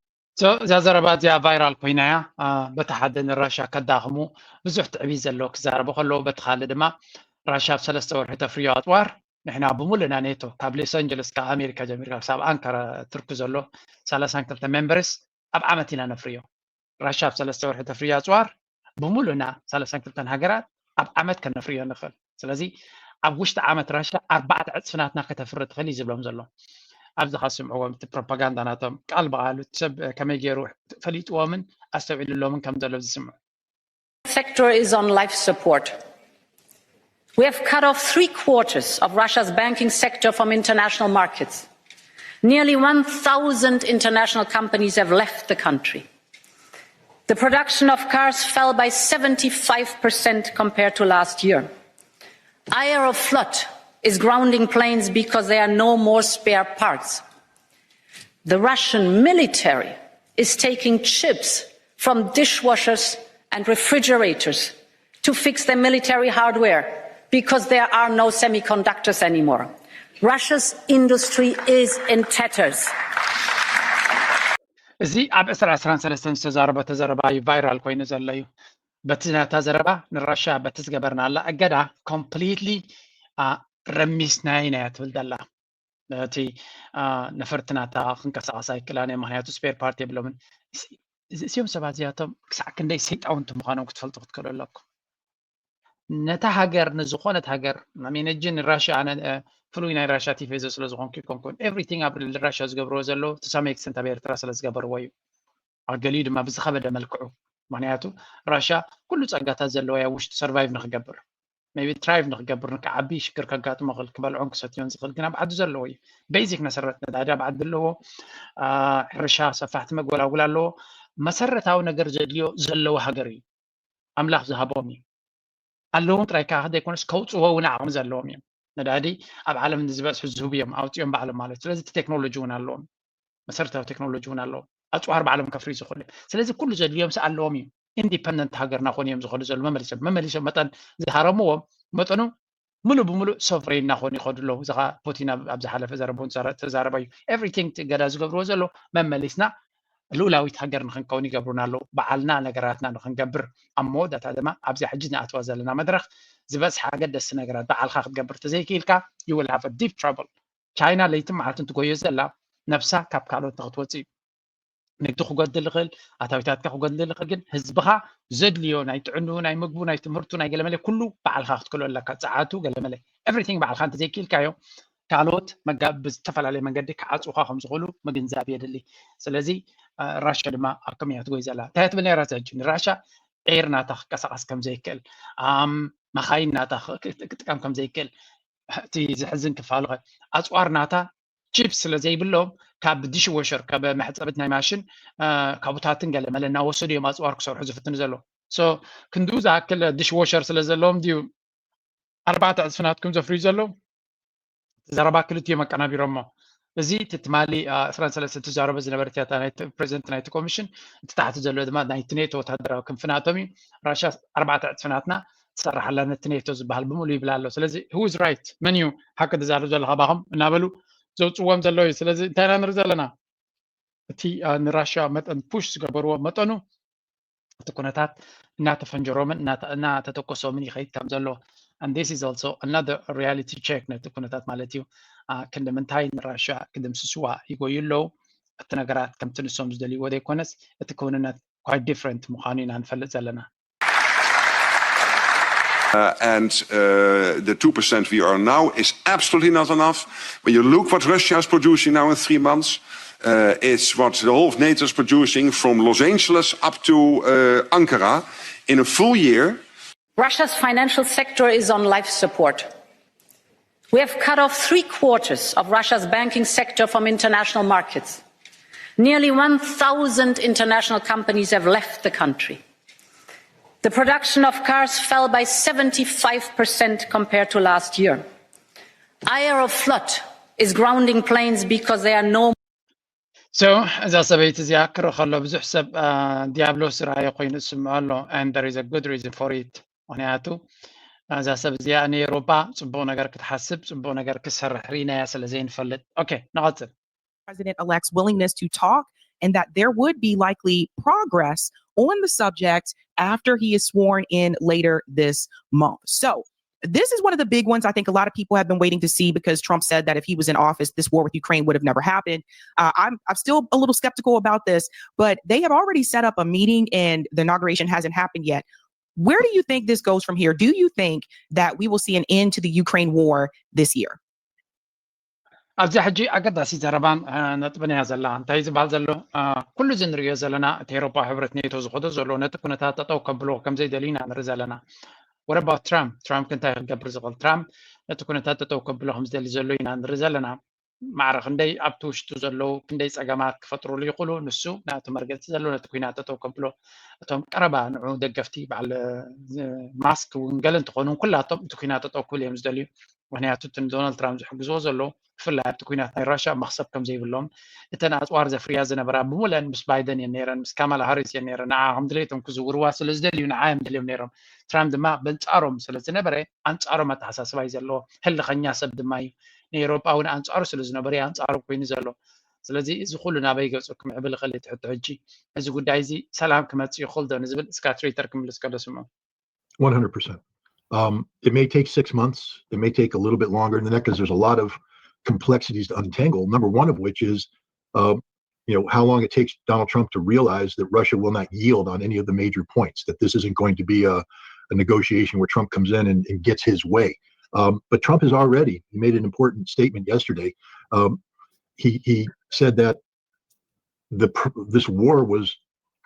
እዛ ዘረባ እዚኣ ቫይራል ኮይና እያ። በቲ ሓደ ንራሻ ከዳኽሙ ብዙሕ ትዕቢት ዘለዎ ክዛረቡ ከለዉ፣ በቲ ካልእ ድማ ራሻ ኣብ ሰለስተ ወርሒ ተፍርዮ ኣፅዋር ንሕና ብምሉእና ኔቶ ካብ ሎስ ኣንጀለስ ካብ ኣሜሪካ ጀሚርካ ክሳብ ኣንካራ ቱርኪ ዘሎ ሰላሳን ክልተ ሜምበርስ ኣብ ዓመት ኢና ነፍርዮ። ራሻ ኣብ ሰለስተ ወርሒ ተፍርዮ ኣፅዋር ብምሉእና ሰላሳን ክልተን ሃገራት ኣብ ዓመት ከነፍርዮ ንኽእል። ስለዚ ኣብ ውሽጢ ዓመት ራሻ ኣርባዕተ ዕፅፊ ናትና ከተፍሪ ትኽእል እዩ ዝብሎም ዘሎ። ኣብዚ ካብ ስምዕዎም እቲ ፕሮፓጋንዳ ናቶም ቃል ብቃሉ እቲ ሰብ ከመይ ገይሩ ፈሊጥዎምን ኣስተውዒልሎምን ከም ዘሎ ዝስምዑ። Sector is on life support. We have cut off three quarters of Russia's banking sector from international markets. Nearly one thousand international companies have left the country. The production of cars fell by seventy-five percent compared to last year. Aeroflot is grounding planes because there are no more spare parts. The Russian military is taking chips from dishwashers and refrigerators to fix their military hardware because there are no semiconductors anymore. Russia's industry is in tatters. እዚ ኣብ ዕስራ ዕስራን ሰለስተን ዝተዛረበቶ ዘረባ እዩ ቫይራል ኮይኑ ዘሎ እዩ። በቲ ናታ ዘረባ ንራሻ በቲ ዝገበርናላ እገዳ ኮምፕሊትሊ ረሚስናይ ናያ ትብል ዘላ። እቲ ነፈርቲ ናታ ክንቀሳቀስ ኣይክእላን እየ፣ ምክንያቱ ስፔር ፓርት የብሎምን። እዚኦም ሰባት እዚኣቶም ክሳዕ ክንደይ ሰይጣውንቲ ምዃኖም ክትፈልጡ ክትክእሉ ኣለኩም። ነታ ሃገር ንዝኾነት ሃገር ኣሜን እጂ ንራሽያ ኣነ ፍሉይ ናይ ራሽያ ቲፌዞ ስለ ዝኾንኩ ይኮንኩን ኤቭሪቲንግ ኣብ ራሽያ ዝገብርዎ ዘለዉ ትሳመ ኤክስተንት ኣብ ኤርትራ ስለ ዝገበርዎ እዩ። ኣብ ገሊኡ ድማ ብዝኸበደ መልክዑ ምክንያቱ ራሽያ ኩሉ ጸጋታት ዘለዋ እያ ውሽጡ ሰርቫይቭ ንክገብር ቢ ትራይቭ ንክገብር ንክዓቢ ሽግር ከጋጥሞ ክእል ክበልዖን ክሰትዮን ዝኽእል ግን ኣብ ዓዲ ዘለዎ እዩ። ቤዚክ መሰረት ነዳዲ ኣብ ዓዲ ኣለዎ። ሕርሻ ሰፋሕቲ መጎላጉል ኣለዎ። መሰረታዊ ነገር ዘድልዮ ዘለዎ ሃገር እዩ። ኣምላኽ ዝሃቦም እዩ። ኣለዎም ጥራይ ከዓ ዘይኮነስ ከውፅዎ እውን ዓቕሚ ዘለዎም እዮም። ነዳዲ ኣብ ዓለም ንዝበዝሑ ዝህቡ እዮም ኣውፅኦም ባዕሎም ማለት ስለዚ እቲ ቴክኖሎጂ እውን ኣለዎም። መሰረታዊ ቴክኖሎጂ እውን ኣለዎም። ኣፅዋር ባዕሎም ከፍሪ ዝኽእሉ እዮም። ስለዚ ኩሉ ዘድልዮም ስ ኣለዎም እዩ። ኢንዲፐንደንት ሃገር ናኾኑ እዮም ዝኸዱ ዘሉ መመሊሶም መመሊሶም መጠን ዝሃረምዎም መጠኑ ሙሉእ ብሙሉእ ሶቨሬን ናኾኑ ይኸዱ ኣለዉ። እዚ ከዓ ፑቲን ኣብ ዝሓለፈ ዘረቦን ተዛረበ እዩ። ኤቭሪቲንግ ገዳ ዝገብርዎ ዘሎ መመሊስና ልኡላዊት ሃገር ንክንከውን ይገብሩና ኣለዉ። በዓልና ነገራትና ንክንገብር ኣብ መወዳእታ ድማ ኣብዚኣ ሕጂ ንኣትዋ ዘለና መድረክ ዝበፅሐ ኣገደስቲ ነገራት በዓልካ ክትገብር ተዘይክኢልካ you will have a deep trouble። ቻይና ለይትን መዓልትን ትጎዮ ዘላ ነብሳ ካብ ካልኦት ንክትወፅእ እዩ። ንግዲ ክጎድል ይኽእል፣ ኣታዊታትካ ክጎድል ይኽእል፣ ግን ህዝብኻ ዘድልዮ ናይ ጥዕንኡ፣ ናይ ምግቡ፣ ናይ ትምህርቱ፣ ናይ ገለመለ ኩሉ በዓልካ ክትክሎ ኣለካ። ፀዓቱ ገለመለ ኤቭሪቲንግ በዓልካ እንተዘይክኢልካዮ ካልኦት መጋቢ ብዝተፈላለየ መንገዲ ክዓፅኡካ ከም ዝኽእሉ ምግንዛብ የድሊ። ስለዚ ራሽያ ድማ ኣብ ከመይ እያ ትጎይ ዘላ? እንታይ ትብል ነራ ሕጂ ንራሽያ ኤር ናታ ክቀሳቀስ ከም ዘይክእል፣ መኻይን ናታ ክጥቀም ከም ዘይክእል፣ እቲ ዝሕዝን ክፋሉ ኣፅዋር ናታ ቺፕስ ስለ ዘይብሎም ካብ ዲሽ ዎሸር ካብ መሕፀብት ናይ ማሽን ካብታትን ገለ መለ እናወሰዱ እዮም ኣፅዋር ክሰርሑ ዝፍትኑ ዘለዉ። ክንድኡ ዝኣክል ዲሽ ዎሸር ስለ ዘለዎም ድዩ ኣርባዕተ ዕፅፊ ናትኩም ዘፍርዩ ዘለዉ? ዘረባ ክልቲኦም ኣቀናቢሮሞ። እዚ እቲ ትማሊ ዕስራን ሰለስተ ትዛረበ ዝነበረት እያ ፕሬዚደንት ናይቲ ኮሚሽን። እቲ ታሕቲ ዘሎ ድማ ናይቲ ኔቶ ወታደራዊ ክንፍናቶም እዩ። ራሻ ኣርባዕተ ዕፅፊ ናትና ትሰርሓላ ነቲ ኔቶ ዝበሃል ብምሉ ይብላ ኣሎ። ስለዚ who is right? መን እዩ ሓቂ ትዛረብ ዘለካ ባኹም እናበሉ ዘውፅዎም ዘለዉ እዩ። ስለዚ እንታይ ኢና ንርኢ ዘለና? እቲ ንራሻ መጠን ፑሽ ዝገበርዎ መጠኑ እቲ ኩነታት እናተፈንጀሮምን እናተተኮሶምን ይኸይድ ከም ዘሎ and this is also another reality check ነቲ ኩነታት ማለት እዩ። ክንዲ ምንታይ ንራሻ ክድምስስዋ ይጎዩ ኣለዉ። እቲ ነገራት ከምቲ ንሶም ዝደልይዎ ዘይኮነስ እቲ ክውንነት quite different ምዃኑ ኢና ንፈልጥ ዘለና። Uh, and uh, the two percent we are now is absolutely not enough. When you look what Russia is producing now in three months, uh, it's what the whole of NATO is producing from Los Angeles up to uh, Ankara in a full year. Russia's financial sector is on life support. We have cut off three quarters of Russia's banking sector from international markets. Nearly one thousand international companies have left the country. The production of cars fell by seventy-five percent compared to last year. Aeroflot is grounding planes because there are no so እዛ ሰበይቲ እዚኣ ክርኢ ከሎ ብዙሕ ሰብ ዲያብሎስ ዝረኣየ ኮይኑ ዝስምዖ ኣሎ and there is a good reason for it። ምክንያቱ እዛ ሰብ እዚኣ ንኤሮፓ ፅቡቅ ነገር ክትሓስብ ፅቡቅ ነገር ክትሰርሕ ርኢናያ ስለ ዘይንፈልጥ። ኦኬ ንቐፅል። President-elect's willingness to talk and that there would be likely progress on the subject after he is sworn in later this month. So this is one of the big ones I think a lot of people have been waiting to see because Trump said that if he was in office, this war with Ukraine would have never happened. Uh, I'm, I'm still a little skeptical about this, but they have already set up a meeting and the inauguration hasn't happened yet. Where do you think this goes from here? Do you think that we will see an end to the Ukraine war this year? ኣብዚ ሕጂ ኣገዳሲ ዘረባን ነጥብን እያ ዘላ። እንታይ ዝበሃል ዘሎ ኩሉ እዚ ንሪኦ ዘለና እቲ ኤሮፓ ሕብረት ኔቶ ዝኸዶ ዘሎ ነቲ ኩነታት ጠጠው ከብልዎ ከም ዘይደልዩ ኢና ንርኢ ዘለና። What about ትራምፕ? ትራምፕ እንታይ ክገብር ዝኽእል? ትራምፕ ነቲ ኩነታት ጠጠው ከብሎ ከም ዝደሊ ዘሎ ኢና ንርኢ ዘለና። ማዕረ ክንደይ ኣብቲ ውሽጡ ዘለዉ ክንደይ ፀገማት ክፈጥሩሉ ይኽእሉ። ንሱ ናቱ መርገፂ ዘለዎ ነቲ ኩናት ጠጠው ከብሎ እቶም ቀረባ ንዑ ደገፍቲ በዓል ማስክ እውን ገለ እንትኾኑ ኩላቶም እቲ ኩናት ጠጠው ክብል እዮም ዝደልዩ። ምክንያቱ እቲ ንዶናልድ ትራምፕ ዝሕግዝዎ ዘለዉ ብፍላይ ኣብቲ ኩናት ናይ ራሻ መክሰብ ከም ዘይብሎም እተን ኣፅዋር ዘፍርያ ዝነበራ ብምለን ምስ ባይደን እየን ነይረን ምስ ካማላ ሃሪስ እየን ነይረን ንዓ ከም ድሌቶም ክዝውርዋ ስለ ዝደልዩ ንዓ እዮም ደልዮም ነይሮም። ትራምፕ ድማ በንፃሮም ስለ ዝነበረ ኣንፃሮም ኣተሓሳስባ እዩ ዘለዎ። ህልኸኛ ሰብ ድማ እዩ። ንኤሮጳ እውን ኣንፃሩ ስለ ዝነበረ ኣንፃሩ ኮይኑ ዘሎ። ስለዚ እዚ ኩሉ ናበይ ገፁ ክምዕብል ይኽእል እቲ ሕቶ ሕጂ? እዚ ጉዳይ እዚ ሰላም ክመፅእ ይኽእል ዶ ንዝብል ስካት ሪተር ክምልስ ከሎ ስምዑ። One hundred percent. Um, it may take six months. It may take a little bit longer than that because there's a lot of complexities to untangle. Number one of which is, uh, you know, how long it takes Donald Trump to realize that Russia will not yield on any of the major points, that this isn't going to be a, a negotiation where Trump comes in and, and gets his way. Um, but Trump has already made an important statement yesterday. Um, he, he said that the, this war was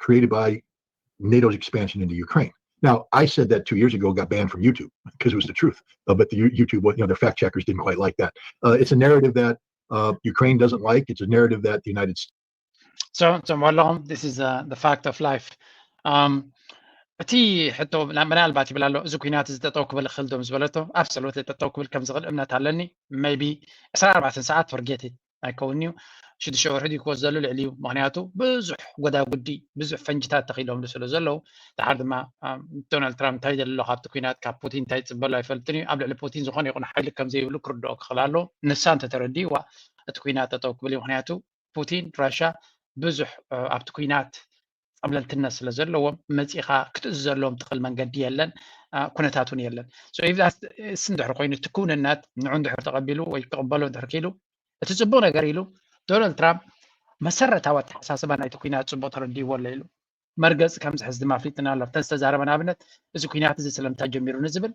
created by NATO's expansion into Ukraine. Now, I said that two years ago, got banned from YouTube because it was the truth. Uh, but the YouTube, you know, the fact checkers didn't quite like that. Uh, it's a narrative that uh, Ukraine doesn't like. It's a narrative that the United States. So, so this is uh, the fact of life. Um, እቲ ሕቶ ምናልባት ይብል ኣሎ እዚ ኩናት እዚ ጠጠው ክብል ክእል ዶ ምስ በለቶ፣ absolutely ጠጠው ክብል ከም ዝኽእል እምነት ኣለኒ። Maybe ዕስራን ኣርባዕተን ሰዓት forget it ኣይከውን እዩ። ሽዱሽተ ወርሒ ድዩ ክወስደሉ ልዕሊ እዩ። ምክንያቱ ብዙሕ ጎዳጉዲ ብዙሕ ፈንጅታት ተኺሎምሉ ስለ ዘለዉ፣ ድሓር ድማ ዶናልድ ትራምፕ እንታይ ደሎ ካብቲ ኩናት ካብ ፑቲን እንታይ ይፅበሎ ኣይፈልጥን እዩ። ኣብ ልዕሊ ፑቲን ዝኾነ ይኹን ሓይሊ ከም ዘይብሉ ክርድኦ ክኽእል ኣለዎ። ንሳ እንተተረዲእዋ እቲ ኩናት ጠጠው ክብል እዩ። ምክንያቱ ፑቲን ራሻ ብዙሕ ኣብቲ ኩናት ፀብለልትነት ስለ ዘለዎም መፂኻ ክትእዘሎም ትኽእል መንገዲ የለን፣ ኩነታት እውን የለን። እስ እንድሕር ኮይኑ እቲ ክውንነት ንዑ እንድሕር ተቐቢሉ ወይ ክቕበሎ እንድሕር ክኢሉ እቲ ፅቡቅ ነገር ኢሉ ዶናልድ ትራምፕ መሰረታዊ ኣተሓሳስባ ናይቲ ኩናት ፅቡቅ ተረዲእዎ ኣሎ ኢሉ መርገፂ ከም ዝሕዝ ድማ ኣፍሊጥና ኣሎ። ኣብተን ዝተዛረበ ንኣብነት እዚ ኩናት እዚ ስለምንታይ ጀሚሩ ንዝብል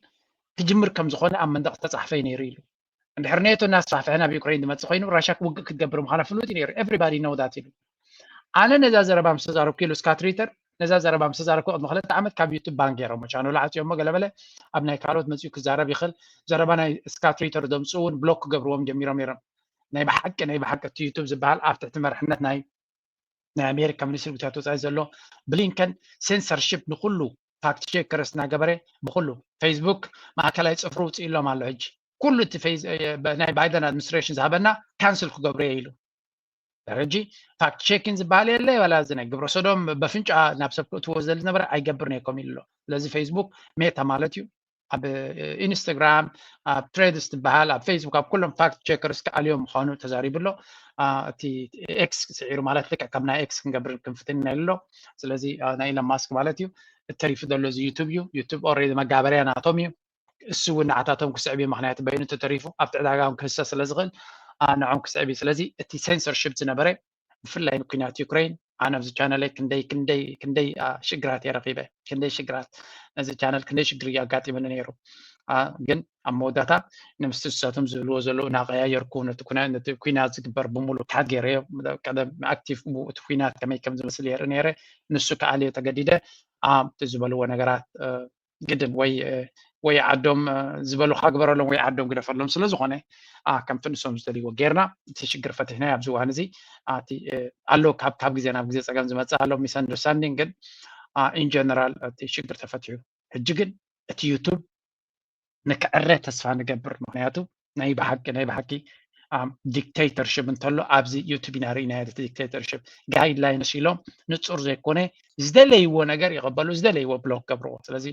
ክጅምር ከም ዝኾነ ኣብ መንደቕ ዝተፃሕፈ እዩ ነይሩ ኢሉ። እንድሕር ኔቶ እናስፋሕፍሐ ናብ ዩክሬን ዝመፅእ ኮይኑ ራሻ ውግእ ክትገብር ምዃና ፍሉጥ እዩ ነይሩ። Everybody know that ኢሉ። ኣነ ነዛ ዘረባ ምስ ተዛረብኩ ኢሉ ስካት ሪተር ነዛ ዘረባ ምስ ተዛረብኩ ቅድሚ ክልተ ዓመት ካብ ዩቱብ ባን ገይሮሞ ቻነሉ ዓፅዮሞ ገለበለ ኣብ ናይ ካልኦት መፅኡ ክዛረብ ይኽእል። ዘረባ ናይ ስካት ሪተር ዘምፅኡ እውን ብሎክ ክገብርዎም ጀሚሮም ነይሮም። ናይ ብሓቂ ናይ ብሓቂ እቲ ዩቱብ ዝበሃል ኣብ ትሕቲ መርሕነት ናይ ናይ ኣሜሪካ ሚኒስትሪ ጉዳያት ወፃኢ ዘሎ ብሊንከን ሴንሰርሺፕ ንኩሉ ፋክት ቼከርስ እናገበረ ብኩሉ ፌስቡክ ማእከላይ ፅፍሪ ውፅእ ኢሎም ኣሎ። ሕጂ ኩሉ እቲ ናይ ባይደን ኣድሚኒስትሬሽን ዝሃበና ካንስል ክገብሮ እየ ኢሉ። ሕጂ ፋክት ቼኪን ዝበሃል የለ ዋላ እዚ ናይ ግብረ ሰዶም በፍንጫ ናብ ሰብ ክእትዎ ዝደሊ ዝነበረ ኣይገብርን እየ ከም ኢሉ ኣሎ። ስለዚ ፌስቡክ ሜታ ማለት እዩ ኣብ ኢንስታግራም ኣብ ትሬድስ ትበሃል ኣብ ፌስቡክ ኣብ ኩሎም ፋክት ቼከርስ ክኣልዮም ምዃኑ ተዛሪቡ ኣሎ። እቲ ኤክስ ስዒሩ ማለት ልክዕ ከም ናይ ኤክስ ክንገብር ክንፍትን ኢና ኣሎ። ስለዚ ናይ ኢለን ማስክ ማለት እዩ። እተሪፉ ዘሎ እዚ ዩቱብ እዩ። ዩቱብ ኦልሬዲ መጋበርያ ናቶም እዩ። እሱ እውን ንዓታቶም ክስዕብ እዩ። ምክንያቱ በይኑ ተተሪፉ ኣብቲ ዕዳጋ ክህሰ ስለ ዝኽእል ንዖም ክስዕብ እዩ። ስለዚ እቲ ሴንሰርሽፕ ዝነበረ ብፍላይ ንኩናት ዩክሬን ኣነ ኣብዚ ቻነለይ ክንደይ ክንደይ ክንደይ ሽግራት እየ ረኺበ። ክንደይ ሽግራት ነዚ ቻነል ክንደይ ሽግር እዩ ኣጋጢመኒ ነይሩ። ግን ኣብ መወዳእታ ንምስቲ ንሳቶም ዝብልዎ ዘለዉ እናቀያየርኩ ነቲ ኩናት ዝግበር ብምሉእ ካት ገይረዮ። ቀደም ኣክቲቭ እቲ ኩናት ከመይ ከም ዝመስል የርኢ ነይረ። ንሱ ክኣልዮ ተገዲደ። እቲ ዝበልዎ ነገራት ግድን ወይ ወይ ዓዶም ዝበሉካ ግበረሎም ወይ ዓዶም ግደፈሎም ስለ ዝኾነ ከምቲ ንሶም ዝደልይዎ ጌርና እቲ ሽግር ፈቲሕና ኣብዚ እዋን እዚ ኣሎ። ካብ ካብ ግዜ ናብ ግዜ ፀገም ዝመፅእ ኣሎ ሚስ ኣንደርስታንዲንግ፣ ግን ኢን ጀነራል እቲ ሽግር ተፈቲሑ። ሕጂ ግን እቲ ዩቱብ ንክዕረ ተስፋ ንገብር። ምክንያቱ ናይ ብሓቂ ናይ ብሓቂ ዲክቴተርሽፕ እንተሎ ኣብዚ ዩቱብ ኢና ርኢናዮ። ዲክቴተርሽፕ ጋይድላይንስ ኢሎም ንፁር ዘይኮነ ዝደለይዎ ነገር ይቐበሉ፣ ዝደለይዎ ብሎክ ገብርዎ። ስለዚ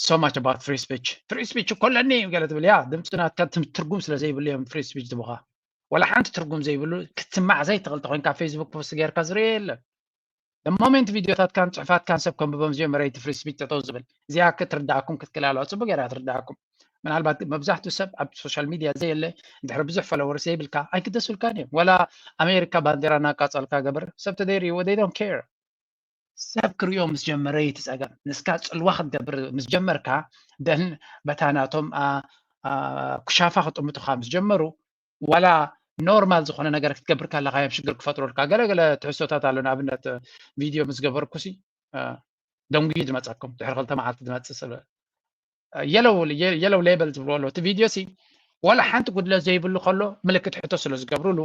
so much about free speech። ፍሪ ስፒች እኮ ኣለኒ እዩ ገለ ትብል። ያ ድምፂ ናትካ ትርጉም ስለ ዘይብሉ እዮም ፍሪ ስፒች ዝብኻ። ወላ ሓንቲ ትርጉም ዘይብሉ ክትስማዕ ዘይትኽእል ተኮይንካ ፌስቡክ ፖስት ጌርካ ዝርኦ የለን። ሞሜንት ቪድዮታትካን ፅሑፋትካን ሰብ ከንብቦም ዝጀመረ እቲ ፍሪ ስፒች ጠጠው ዝብል እዚኣ ክትርዳእኩም ክትክላልዋ ፅቡቅ ገይራ ትርዳእኩም። ምናልባት መብዛሕትኡ ሰብ ኣብ ሶሻል ሚድያ ዘየለ እንድሕሪ ብዙሕ ፎሎወርስ ዘይብልካ ኣይግደሱልካን እዮም። ወላ ኣሜሪካ ባንዴራ እናቃፀልካ ገበር ሰብ ተደይርዎ they don't care። ሰብ ክሪኦ ምስ ጀመረ እቲ ፀገም። ንስካ ፅልዋ ክትገብር ምስ ጀመርካ ደን በታ ናቶም ኩሻፋ ክጥምጡካ ምስ ጀመሩ ዋላ ኖርማል ዝኾነ ነገር ክትገብር ከለካ እዮም ሽግር ክፈጥሩልካ። ገለገለ ትሕዝቶታት ኣሎ። ንኣብነት ቪድዮ ምስ ገበርኩ ሲ ደንጉዩ ዝመፀኩም ድሕሪ ክልተ መዓልቲ ዝመፅእ ስለ የለው ሌበል ዝብልዎ ኣለዎ። እቲ ቪድዮ ሲ ዋላ ሓንቲ ጉድለት ዘይብሉ ከሎ ምልክት ሕቶ ስለ ዝገብሩሉ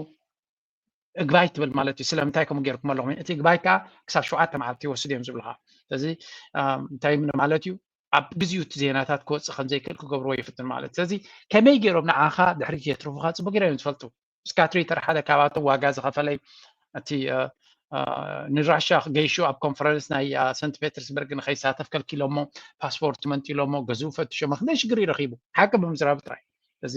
እግባይ ትብል ማለት እዩ። ስለምንታይ ከምኡ ጌርኩም ኣለኹም? እቲ እግባይ ከዓ ክሳብ ሸውዓተ መዓልቲ ይወስድ እዮም ዝብልካ። ስለዚ እንታይ ማለት እዩ? ኣብ ግዚኡ እቲ ዜናታት ክወፅእ ከም ዘይክእል ክገብርዎ ይፍትን ማለት። ስለዚ ከመይ ገይሮም ንዓኻ ድሕሪት የትርፉኻ ፅቡቅ ገይሮም እዮም ዝፈልጡ። እስካ ትዊተር ሓደ ካብኣቶም ዋጋ ዝኸፈለይ እቲ ንራሻ ገይሹ ኣብ ኮንፈረንስ ናይ ሰንት ፔተርስበርግ ንከይሳተፍ ከልኪሎሞ ፓስፖርት መንጢሎሞ ገዝኡ ፈትሾሞ ክንደይ ሽግር ይረኪቡ ሓቂ ብምዝራብ ጥራይ። እዚ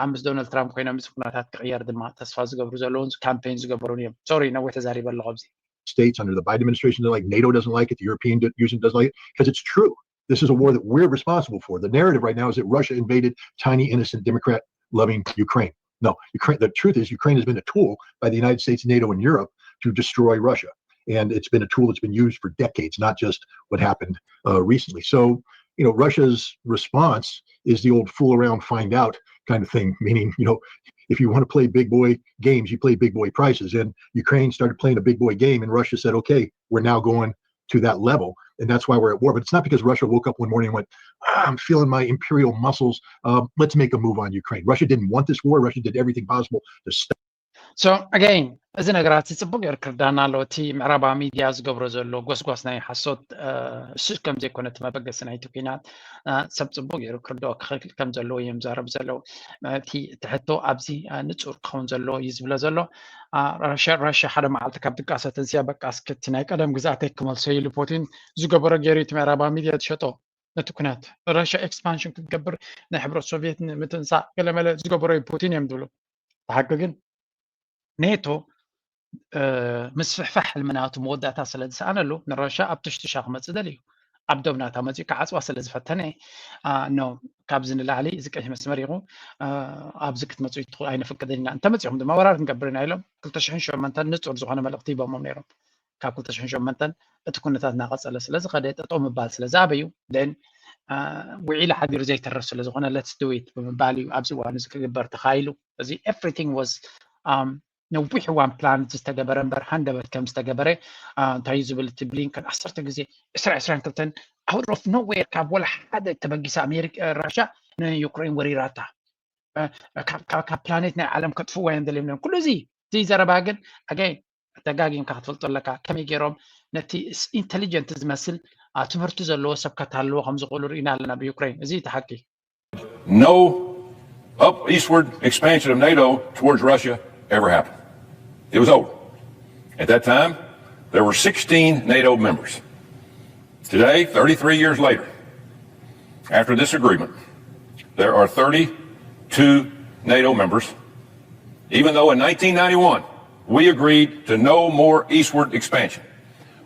ኣብ ምስ ዶናልድ ትራምፕ ኮይኖም እዚ ኩነታት ክቅየር ድማ ተስፋ ዝገብሩ ዘለውን ካምፔን ዝገበሩን እዮም። ሶሪ ነዊሕ ተዛሪበ ኣለኹ ኣብዚ። States under the Biden administration, they're like NATO doesn't like it, the European Union doesn't like it, because it's true. This is a war that we're responsible for. The narrative right now is that Russia invaded tiny, innocent, Democrat-loving Ukraine. No, Ukraine. The truth is Ukraine has been a tool by the United States, NATO, and Europe to destroy Russia. And it's been a tool that's been used for decades, not just what happened uh, recently. So, you know, Russia's response is the old "fool around, find out" kind of thing. Meaning, you know, if you want to play big boy games, you play big boy prices. And Ukraine started playing a big boy game, and Russia said, "Okay, we're now going to that level." And that's why we're at war. But it's not because Russia woke up one morning and went, ah, "I'm feeling my imperial muscles. Uh, let's make a move on Ukraine." Russia didn't want this war. Russia did everything possible to stop. So again, እዚ ነገራት ጽቡቅ ገይሩ ክርዳና ኣሎ። እቲ ምዕራባዊ ሚድያ ዝገብሮ ዘሎ ጎስጓስ ናይ ሓሶት እሱ ከም ዘይኮነ እቲ መበገሲ ናይቲ ኩናት ሰብ ጽቡቅ ገይሩ ክርድኦ ክኽእል ከም ዘለዎ እዮም ዘረብ ዘለዉ። እቲ ሕቶ ኣብዚ ንጹር ክኸውን ዘለዎ እዩ ዝብሎ ዘሎ። ራሽያ ሓደ መዓልቲ ካብ ድቃሰ ተንስያ በቃ እስኪ እቲ ናይ ቀደም ግዝኣተይ ክመልሶ ኢሉ ፑቲን ዝገበሮ ገይሩ እቲ ምዕራባዊ ሚድያ ዝሸጦ ነቲ ኩናት ራሽያ ኤክስፓንሽን ክትገብር ናይ ሕብረት ሶቪየት ንምትንሳእ ገለመለ ዝገበሮ እዩ ፑቲን እዮም ዝብሉ። ብሓቂ ግን ኔቶ ምስፍሕፋሕ ሕልሚ ናቱ መወዳእታ ስለ ዝሰኣነሉ ንራሻ ኣብ ትሽትሻ ክመፅእ ደልዩ ኣብ ዶብ ናታ መፅኡ ክዓፅዋ ስለ ዝፈተነ ኖ ካብዚ ንላዕሊ እዚ ቀይሕ መስመር ኢኹ ኣብዚ ክትመፅኡ ኣይነፍቅድን ኢና እንተመፂኹም ድማ ወራር ክንገብር ኢና ኢሎም ክልተ ሽሕን ሸመንተን ንፁር ዝኾነ መልእኽቲ ሂቦሞም ነይሮም ካብ ክልተ ሽሕን ሸመንተን እቲ ኩነታት እናቐፀለ ስለ ዝኸደ ጠጠው ምባል ስለ ዝኣበዩ ን ውዒሉ ሓዲሩ ዘይተርፍ ስለ ዝኾነ let's do it ብምባል እዩ ኣብዚ እዋን እዚ ክግበር ተኻኢሉ እዚ everything was ነዊሕ እዋን ፕላን ዝተገበረ እምበር ሃንደበት ከም ዝተገበረ እንታይ ዝብል እቲ ብሊንከን ዓሰርተ ግዜ ዕስራ ዕስራን ክልተን out of nowhere ካብ ወላ ሓደ ተበጊሳ ኣሜሪካ ራሻ ንዩክሬን ወሪራታ ካብ ፕላኔት ናይ ዓለም ከጥፍዋ እዮም ደልዮም። ኩሉ እዚ እዚ ዘረባ ግን ኣጋይ ተጋጊምካ ክትፈልጦ ኣለካ። ከመይ ገይሮም ነቲ ኢንቴሊጀንት ዝመስል ትምህርቲ ዘለዎ ሰብ ከታልዎ ከም ዝኽእሉ ርኢና ኣለና ብዩክሬን። እዚ እቲ ሓቂ። No up eastward expansion of NATO towards Russia ever happened. It was over. At that time, there were sixteen NATO members. Today, thirty-three years later, after this agreement, there are thirty-two NATO members, even though in nineteen ninety-one we agreed to no more eastward expansion.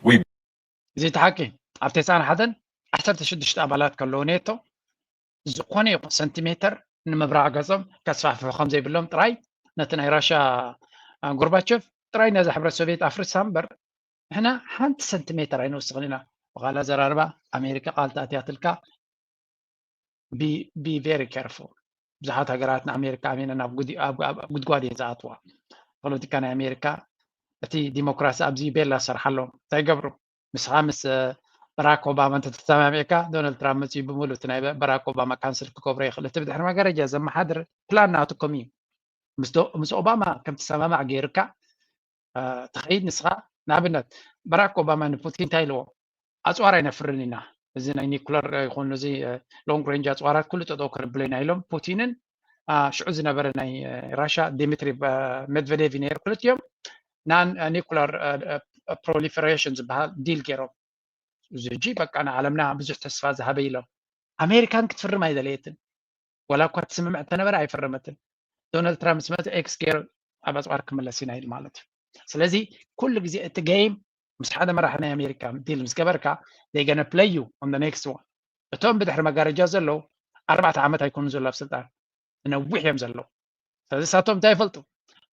We እዚ እቲ ሓቂ ኣብ ተስዓን ሓደን ዓሰርተ ሽዱሽተ ኣባላት ከለዉ ኔቶ ዝኾነ ይኹን ሰንቲሜተር ንምብራቕ ገጾም ከስፋሕፍሑ ከም ዘይብሎም ጥራይ ነቲ ናይ ራሻ ጎርባቸቭ ጥራይ ነዛ ሕብረት ሶቪየት ኣፍርሳ እምበር ንሕና ሓንቲ ሰንቲሜተር ኣይንወስኽን ኢና። ብኻልእ ኣዘራርባ ኣሜሪካ ቃል ተኣትያትልካ be very careful። ብዙሓት ሃገራት ንኣሜሪካ ኣሚነን ኣብ ጉድጓድ እየን ዝኣትዋ። ፖለቲካ ናይ ኣሜሪካ እቲ ዲሞክራሲ ኣብዚ ቤላ ዝሰርሓሎም እንታይ ይገብሩ? ንስኻ ምስ በራክ ኦባማ እንተተሰማሚዕካ ዶናልድ ትራምፕ መፅዩ ብምሉእ እቲ ናይ በራክ ኦባማ ካንስል ክገብሮ ይኽእል። እቲ ብድሕሪ መጋረጃ ዘመሓድር ፕላን ናትኩም እዩ። ምስ ኦባማ ከም ትሰማማዕ ገይርካ ትኸይድ ንስኻ። ንኣብነት በራክ ኦባማ ንፑቲን እንታይ ኢልዎ? ኣፅዋር ኣይነፍርን ኢና፣ እዚ ናይ ኒኩለር ይኹን እዚ ሎንግ ሬንጅ ኣፅዋራት ኩሉ ጠጠው ከነብሎ ኢና ኢሎም ፑቲንን ሽዑ ዝነበረ ናይ ራሻ ዲሚትሪ ሜድቨዴቭ ነይሩ። ክልቲኦም ናን ኒኩለር ፕሮሊፈሬሽን ዝበሃል ዲል ገይሮም። እዚ ሕጂ በቃ ንዓለምና ብዙሕ ተስፋ ዝሃበ ኢሎም። ኣሜሪካን ክትፍርም ኣይደለየትን። ወላ እኳ ትስምምዕ እንተነበረ ኣይፈረመትን። ዶናልድ ትራምፕ ምስ መፀ ኤክስ ገይሩ ኣብ ኣፅዋር ክምለስ ኢና ኢሉ ማለት እዩ። ስለዚ ኩሉ ግዜ እቲ ጌም ምስ ሓደ መራሒ ናይ ኣሜሪካ ዲል ምስ ገበርካ they gonna play you on the next one። እቶም ብድሕሪ መጋረጃ ዘለዉ ኣርባዕተ ዓመት ኣይኮኑን ዘለዉ ኣብ ስልጣን፣ ነዊሕ እዮም ዘለዉ። ስለዚ ንሳቶም እንታይ ይፈልጡ?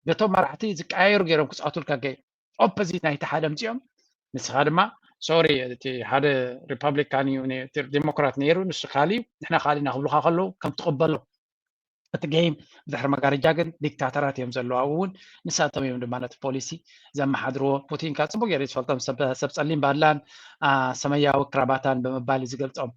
በቶም መራሕቲ ዝቀያየሩ ገይሮም ክፃወቱልካ ገይሩ ኦፖዚት ናይቲ ሓደ ኣምፂኦም ንስኻ ድማ ሶሪ እቲ ሓደ ሪፐብሊካን እዩ ዴሞክራት ነይሩ ንሱ ካሊ እዩ ንሕና ካሊ ኢና ክብሉካ ከለዉ ከም ትቕበሎ እቲ ጌም ብድሕሪ መጋረጃ ግን ዲክታተራት እዮም ዘለዉ ኣብኡ እውን ንሳቶም እዮም ድማ ነቲ ፖሊሲ ዘመሓድርዎ። ፑቲን ከዓ ፅቡቅ ገይሩ ዝፈልጦም ሰብ ጸሊም ባድላን ሰማያዊ ክራባታን ብምባል እዩ ዝገልፆም።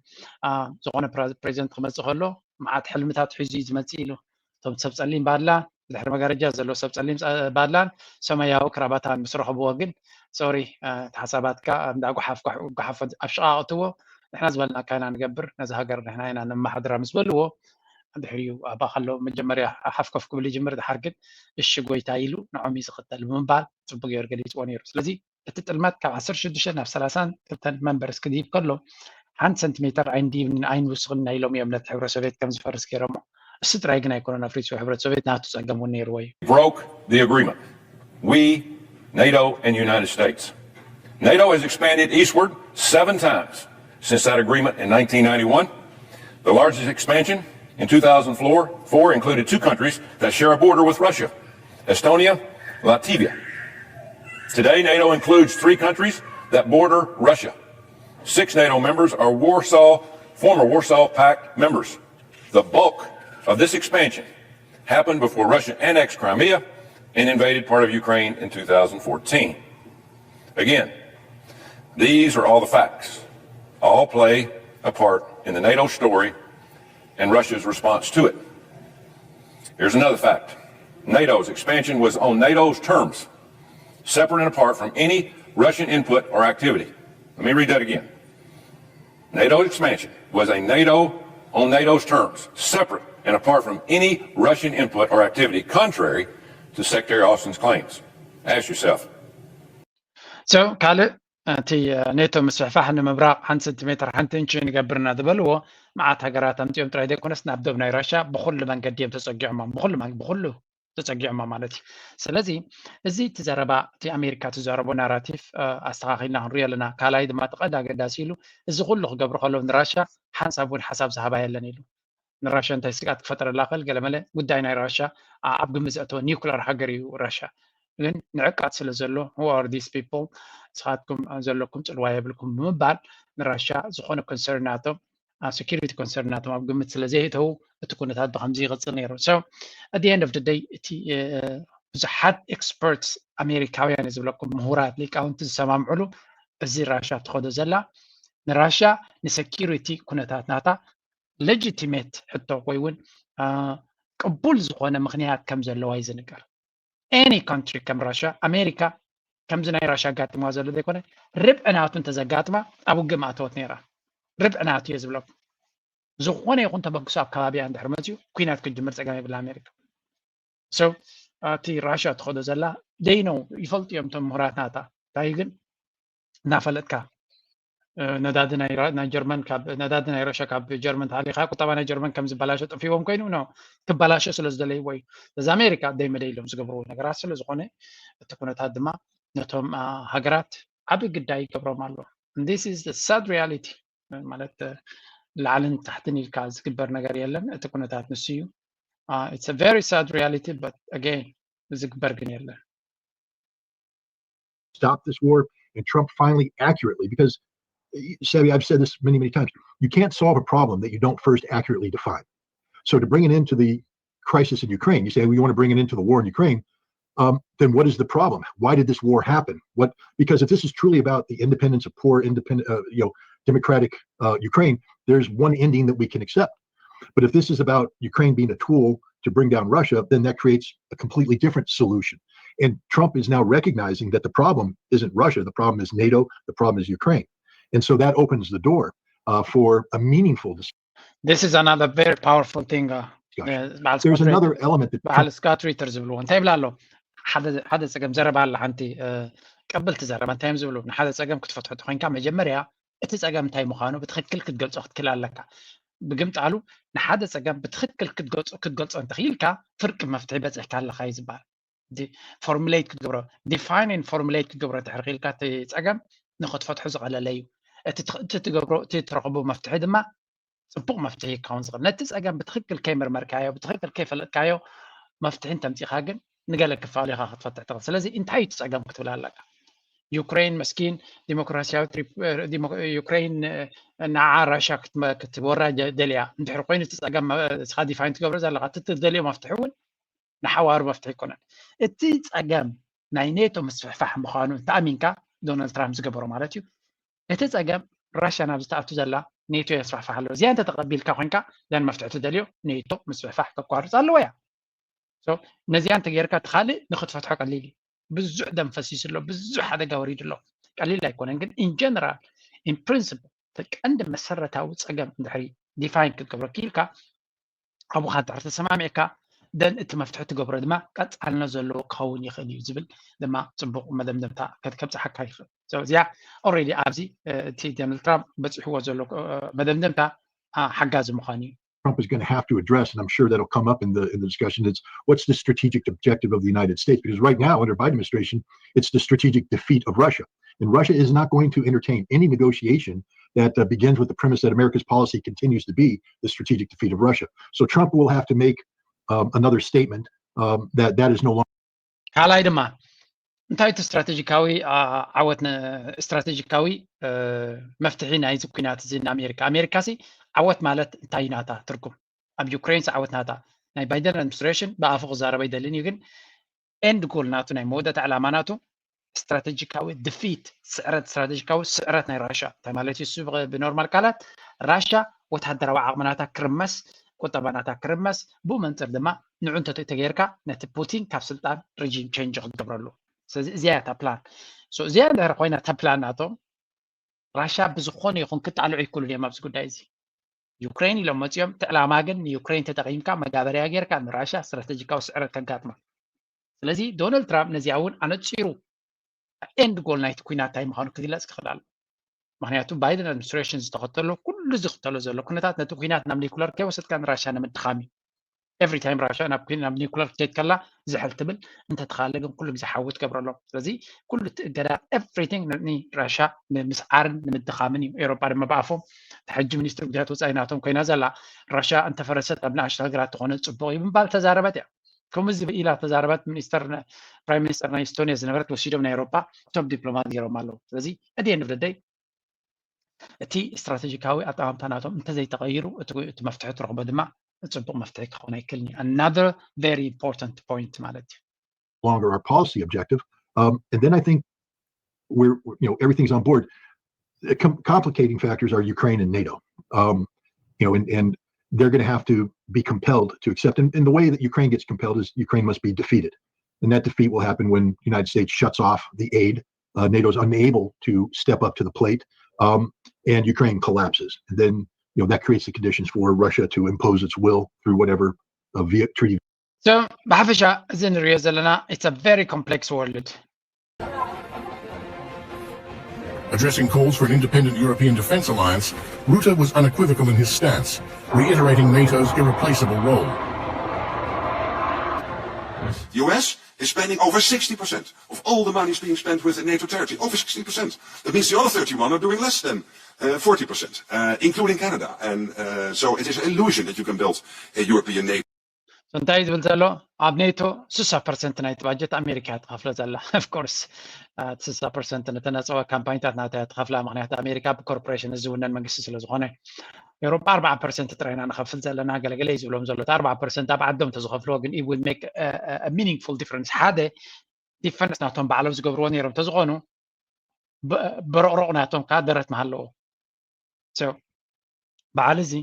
ዝኾነ ፕሬዚደንት ክመፅእ ከሎ መዓት ሕልምታት ሒዙ እዩ ዝመፅእ ኢሉ እቶም ሰብ ጸሊም ባድላ ብድሕሪ መጋረጃ ዘሎ ሰብ ጸሊም ባድላን ሰማያዊ ክራባታን ምስ ረኸብዎ ግን ሶሪ እቲ ሓሳባትካ እንዳ ጓሓፍ ጓሓፍ ኣብ ሽቓቕ እትዎ ንሕና ዝበልናካ ኢና ንገብር ነዚ ሃገር ንሕና ኢና ነመሓድራ ምስ በልዎ ድሕሪኡ ኣባ ከሎ መጀመርያ ሓፍከፍ ክብል ይጅምር ድሓር ግን እሺ ጎይታ ኢሉ ንዖም እዩ ዝኽተል ብምባል ጽቡቅ ገይሩ ገሊጽዎ ነይሩ። ስለዚ እቲ ጥልመት ካብ ዓሰርተ ሽዱሽተ ናብ ሰላሳን ክልተን መንበርስ ክድይብ ከሎ ሓንቲ ሰንቲሜተር ኣይንድይብን ኣይንውስኽን ኢና ኢሎም እዮም ነቲ ሕብረ ሶቬት ከም ዝፈርስ ገይሮሞ። እሱ ጥራይ ግን ኣይኮነን ኣፍሪሱ ሕብረት ሶቬት ናቱ ጸገም እውን ነይርዎ እዩ። broke the agreement. We, NATO and United States. NATO has expanded eastward seven times since that agreement in nineteen ninety-one. The largest expansion in two thousand four included two countries that share a border with Russia, Estonia, Latvia. Today, NATO includes three countries that border Russia. Six NATO members are Warsaw, former Warsaw Pact members. The bulk of this expansion happened before Russia annexed Crimea and invaded part of Ukraine in two thousand fourteen. Again, these are all the facts. All play a part in the NATO story and Russia's response to it. Here's another fact. NATO's expansion was on NATO's terms, separate and apart from any Russian input or activity. Let me read that again. NATO expansion was a NATO on NATO's terms, separate and apart from any Russian input or activity, contrary to Secretary Austin's claims. Ask yourself. So ካልእ እቲ ኔቶ ምስፍሕፋሕ ንምብራቕ ሓንቲ ሰንቲሜትር ሓንቲ እንቺ ንገብር እናተበልዎ መዓት ሃገራት ኣምፂኦም ጥራይ ዘይኮነስ ናብ ዶብ ናይ ራሻ ብኩሉ መንገዲ እዮም ተፀጊዖሞም ብኩሉ ብኩሉ ተፀጊዖማ ማለት እዩ። ስለዚ እዚ እቲ ዘረባ እቲ ኣሜሪካ ትዛረቦ ናራቲቭ ኣስተኻኺልና ክንሪኦ ኣለና። ካልኣይ ድማ እቲ ቀንዲ ኣገዳሲ ኢሉ እዚ ኩሉ ክገብሩ ከለዉ ንራሻ ሓንሳብ እውን ሓሳብ ዝሃባ የለን ኢሉ። ንራሻ እንታይ ስግኣት ክፈጥረላ ክእል ገለመለ ጉዳይ ናይ ራሻ ኣብ ግምት ዘእተወ ኒውክለር ሃገር እዩ ራሻ። ግን ንዕቀት ስለ ዘሎ who are these people ንስኻትኩም ዘለኩም ፅልዋ የብልኩም ብምባል ንራሻ ዝኾነ ኮንሰርን ናቶም security concern ናቶም ኣብ ግምት ስለ ዘየእተዉ እቲ ኩነታት ብከምዚ ይቕፅል ነይሩ። So at the end of the day እቲ ብዙሓት experts ኣሜሪካውያን ዝብለኩም ምሁራት ሊቃውንቲ ዝሰማምዕሉ እዚ ራሻ ትኸዶ ዘላ ንራሻ ንሰኪሪቲ ኩነታት ናታ legitimate ሕቶ ወይ እውን ቅቡል ዝኾነ ምኽንያት ከም ዘለዋ እዩ ዝንገር። Any country ከም ራሻ ኣሜሪካ ከምዚ ናይ ራሻ ኣጋጥምዋ ዘሎ ዘይኮነ ርብዒ ናቱ እንተዘጋጥማ ኣብ ውግእ ምኣተወት ነይራ። ርብዒ ናቱ እየ ዝብለኩም። ዝኾነ ይኹን ተበግሶ ኣብ ከባቢያ እንድሕር መፅዩ ኩናት ክትጅምር ፀገም የብላ ኣሜሪካ። So እቲ ራሻ ትኸዶ ዘላ ደይነው ይፈልጡ እዮም እቶም ምሁራት ናታ። እንታይ ግን እናፈለጥካ ነዳዲ ናይ ጀርመን ነዳዲ ናይ ራሻ ካብ ጀርመን ተሃሊኻ ቁጠባ ናይ ጀርመን ከም ዝበላሸ ጠፊዎም ኮይኑ ነው ክበላሸ ስለ ዝደለይዎ እዩ። እዚ ኣሜሪካ ደይ መደይ ኢሎም ዝገብርዎ ነገራት ስለ ዝኾነ እቲ ኩነታት ድማ ነቶም ሃገራት ዓብ ግዳይ ይገብሮም ኣሎ። This is the sad reality። ማለት ላዕልን ታሕትን ኢልካ ዝግበር ነገር የለን። እቲ ኩነታት ንሱ እዩ። It's a very sad reality, but again ዝግበር ግን የለን። Stop this war, and Trump finally accurately, because Sebi, I've said this many, many times, you can't solve a problem that you don't first accurately define. So to bring it into the crisis in Ukraine, you say, well, you want to bring it into the war in Ukraine, um, then what is the problem? Why did this war happen? What? Because if this is truly about the independence of poor, independent, uh, you know, democratic uh, Ukraine, there's one ending that we can accept. But if this is about Ukraine being a tool to bring down Russia, then that creates a completely different solution. And Trump is now recognizing that the problem isn't Russia, the problem is NATO, the problem is Ukraine. And so that opens the door uh, for a meaningful discussion. This is another very powerful thing. Uh, There's another element that በዓል ስካ ትዊተር ዝብልዎ እንታይ ይብላ ኣሎ? ሓደ ጸገም ዘረባ ኣላ ሓንቲ ቀብልቲ ዘረባ እንታይ እዮም ዝብሉ? ንሓደ ጸገም ክትፈትሖ ተኮይንካ መጀመርያ እቲ ጸገም እንታይ ምዃኑ ብትክክል ክትገልጾ ክትክል ኣለካ። ብግምጣሉ ንሓደ ጸገም ብትክክል ክትገልጾ እንተኽኢልካ ፍርቂ መፍትሒ በጺሕካ ኣለካ እዩ ዝበሃል። Formulate ክትገብሮ define formulate ክትገብሮ እንድሕር ክኢልካ እቲ ጸገም ንክትፈትሖ ዝቐለለ እዩ። እቲ ትገብሮ እቲ ትረኽቦ መፍትሒ ድማ ጽቡቕ መፍትሒ ክኸውን ዝኽእል። ነቲ ጸገም ብትክክል ከይመርመርካዮ ብትክክል ከይፈለጥካዮ መፍትሒ እንተምጺኻ ግን ንገለ ክፋሉ ኢኻ ክትፈትሕ ትኽእል። ስለዚ እንታይ እዩ እቲ ጸገም ክትብል ኣለካ። ዩክሬን መስኪን ዲሞክራሲያዊት ዩክሬን ንዓ ራሻ ክትወራ ደልያ እንድሕር ኮይኑ እቲ ጸገም እስኻ define ትገብሮ ዘለካ እቲ ትደልዮ መፍትሒ እውን ንሓዋሩ መፍትሒ ኣይኮነን። እቲ ጸገም ናይ ኔቶ ምስፍሕፋሕ ምዃኑ እንተኣሚንካ ዶናልድ ትራምፕ ዝገበሮ ማለት እዩ። እቲ ጸገም ራሻ ናብ ዝተኣቱ ዘላ ኔቶ የስፋሕፋሕ ኣሎ። እዚኣ እንተተቐቢልካ ኮንካ ዘን መፍትሒ ትደልዮ ኔቶ ምስፍሕፋሕ ከቋርጽ ኣለዎ እያ። ነዚኣ እንተጌርካ እቲ ካልእ ንክትፈትሖ ቀሊል እዩ። ብዙሕ ደም ፈሲሱ ኣሎ፣ ብዙሕ ሓደጋ ወሪዱ ኣሎ። ቀሊል ኣይኮነን ግን in general in principle ቀንዲ መሰረታዊ ጸገም እንድሕሪ define ክትገብሮ ክኢልካ ኣብኡ እንድሕር ተሰማሚዕካ then እቲ መፍትሒ ትገብሮ ድማ ቀጻልነት ዘለዎ ክኸውን ይኽእል እዩ ዝብል ድማ ጽቡቕ መደምደምታ ከብጽሓካ ይኽእል። እዚኣ already ኣብዚ እቲ ዶናልድ ትራምፕ በጺሕዎ ዘሎ መደምደምታ ሓጋዚ ምዃኑ እዩ። Trump is going to have to address, and I'm sure that'll come up in the in the discussion. It's what's the strategic objective of the United States? Because right now, under Biden administration, it's the strategic defeat of Russia, and Russia is not going to entertain any negotiation that uh, begins with the premise that America's policy continues to be the strategic defeat of Russia. So Trump will have to make um, another statement um, that that is no longer. ካልኣይ ድማ እንታይ እቲ ስትራቴጂካዊ ዓወት ስትራቴጂካዊ መፍትሒ ናይዚ ኩናት እዚ ንኣሜሪካ? ኣሜሪካ ሲ ዓወት ማለት እንታይ ናታ ትርጉም? ኣብ ዩክሬን ዓወት ናታ ናይ ባይደን ኣድሚኒስትሬሽን ብኣፉ ክዛረበ ኣይደልን እዩ፣ ግን end goal ናቱ ናይ መወዳእታ ዕላማ ናቱ ስትራቴጂካዊ ድፊት ስዕረት ስትራቴጂካዊ ስዕረት ናይ ራሻ እንታይ ማለት እዩ? ብኖርማል ቃላት ራሻ ወታደራዊ ዓቕሚ ናታ ክርመስ፣ ቁጠባ ናታ ክርመስ፣ ብኡ መንፅር ድማ ንዑ እንተ ተገይርካ ነቲ ፑቲን ካብ ስልጣን regime change ክትገብረሉ። ስለዚ እዚኣ እያ እታ ፕላን። እዚኣ እንድሕር ኮይና እታ ፕላን ናቶም ራሻ ብዝኾነ ይኹን ክጣልዑ ይክእሉን እዮም ኣብዚ ጉዳይ እዚ። ዩክሬን ኢሎም መፂኦም እቲ ዕላማ ግን ንዩክሬን ተጠቒምካ መጋበርያ ጌርካ ንራሻ ስትራቴጂካዊ ስዕረት ከጋጥማ። ስለዚ ዶናልድ ትራምፕ ነዚኣ እውን ኣነፂሩ end goal ናይቲ ኩናት እንታይ ምዃኑ ክግለፅ ክኽእል ኣሎ። ምክንያቱ ባይደን ኣድሚኒስትሬሽን ዝተኸተሎ ኩሉ ዝኽተሎ ዘሎ ኩነታት ነቲ ኩናት ናብ ኒኩለር ከይወሰድካ ንራሻ ንምድኻም እዩ። Every time ራሻ ናብ ናብ ኒኩለር ክትከይድ ከላ ዝሕል ትብል እንተተኻለ ግን ኩሉ ግዜ ሓዊ ትገብረሎም። ስለዚ ኩሉ እቲ እገዳ everything ንራሻ ንምስዓርን ንምድኻምን እዩ። ኤውሮጳ ድማ ብኣፎም ሕጂ ሚኒስትር ጉዳያት ወፃኢ ናቶም ኮይና ዘላ ራሻ እንተፈረሰት ኣብ ንኣሽቱ ሃገራት ተኾነ ፅቡቕ እዩ ብምባል ተዛረበት እያ። ከምኡ ዝብል ኢላ ተዛረበት ሚኒስተር ፕራይም ሚኒስተር ናይ ኤስቶኒያ ዝነበረት ወሲዶም ናይ ኤውሮጳ ቶፕ ዲፕሎማት ገይሮም ኣለዉ። ስለዚ at the end of the day እቲ ስትራቴጂካዊ ኣጠማምታ ናቶም እንተዘይተቐይሩ እቲ መፍትሒ ትረኽቦ ድማ ፅቡቕ መፍትሒ ክኸውን ኣይክእልን እዩ። Another very important point ማለት እዩ። Longer our policy objective. Um, and then I think we're, you know, everything's on board. Com- complicating factors are Ukraine and NATO. Um, you know, and, and they're going to have to be compelled to accept. And, and the way that Ukraine gets compelled is Ukraine must be defeated. And that defeat will happen when the United States shuts off the aid. Uh, NATO's unable to step up to the plate, um, and Ukraine collapses. And then, you know, that creates the conditions for Russia to impose its will through whatever uh, via treaty. So ብሓፈሻ እዚ ንሪኦ ዘለና it's a very complex world. Addressing calls for an independent European defence alliance, Rutte was unequivocal in his stance, reiterating NATO's irreplaceable role. The U S is spending over sixty percent of all the money is being spent within NATO territory. Over sixty percent. That means the other thirty-one are doing less than uh, forty percent, uh, including Canada. And uh, so it is an illusion that you can build a European NATO. So እንታይ ዝብል ዘሎ ኣብ ኔቶ ስሳ ፐርሰንት ናይቲ ባጀት ኣሜሪካ እያ ትኸፍሎ ዘላ። Of course ስሳ ፐርሰንት ነተን ኣፀዋ ካምፓኒታት ናታ እያ ትኸፍላ። ምክንያቱ ኣሜሪካ ብኮርፖሬሽን ዝውነን መንግስቲ ስለ ዝኾነ። ኤውሮጳ ኣርባዓ ፐርሰንት ጥራይ ኢና ንኸፍል ዘለና ገለገለ እዩ ዝብሎም ዘሎ። እቲ ኣርባዓ ፐርሰንት ኣብ ዓዶም ተዝኸፍልዎ ግን it will make a meaningful difference። ሓደ ዲፈንስ ናቶም ባዕሎም ዝገብርዎ ነይሮም ተዝኾኑ ብረቕሮቕ ናቶም ከዓ ደረት ምሃለዎ። በዓል እዚ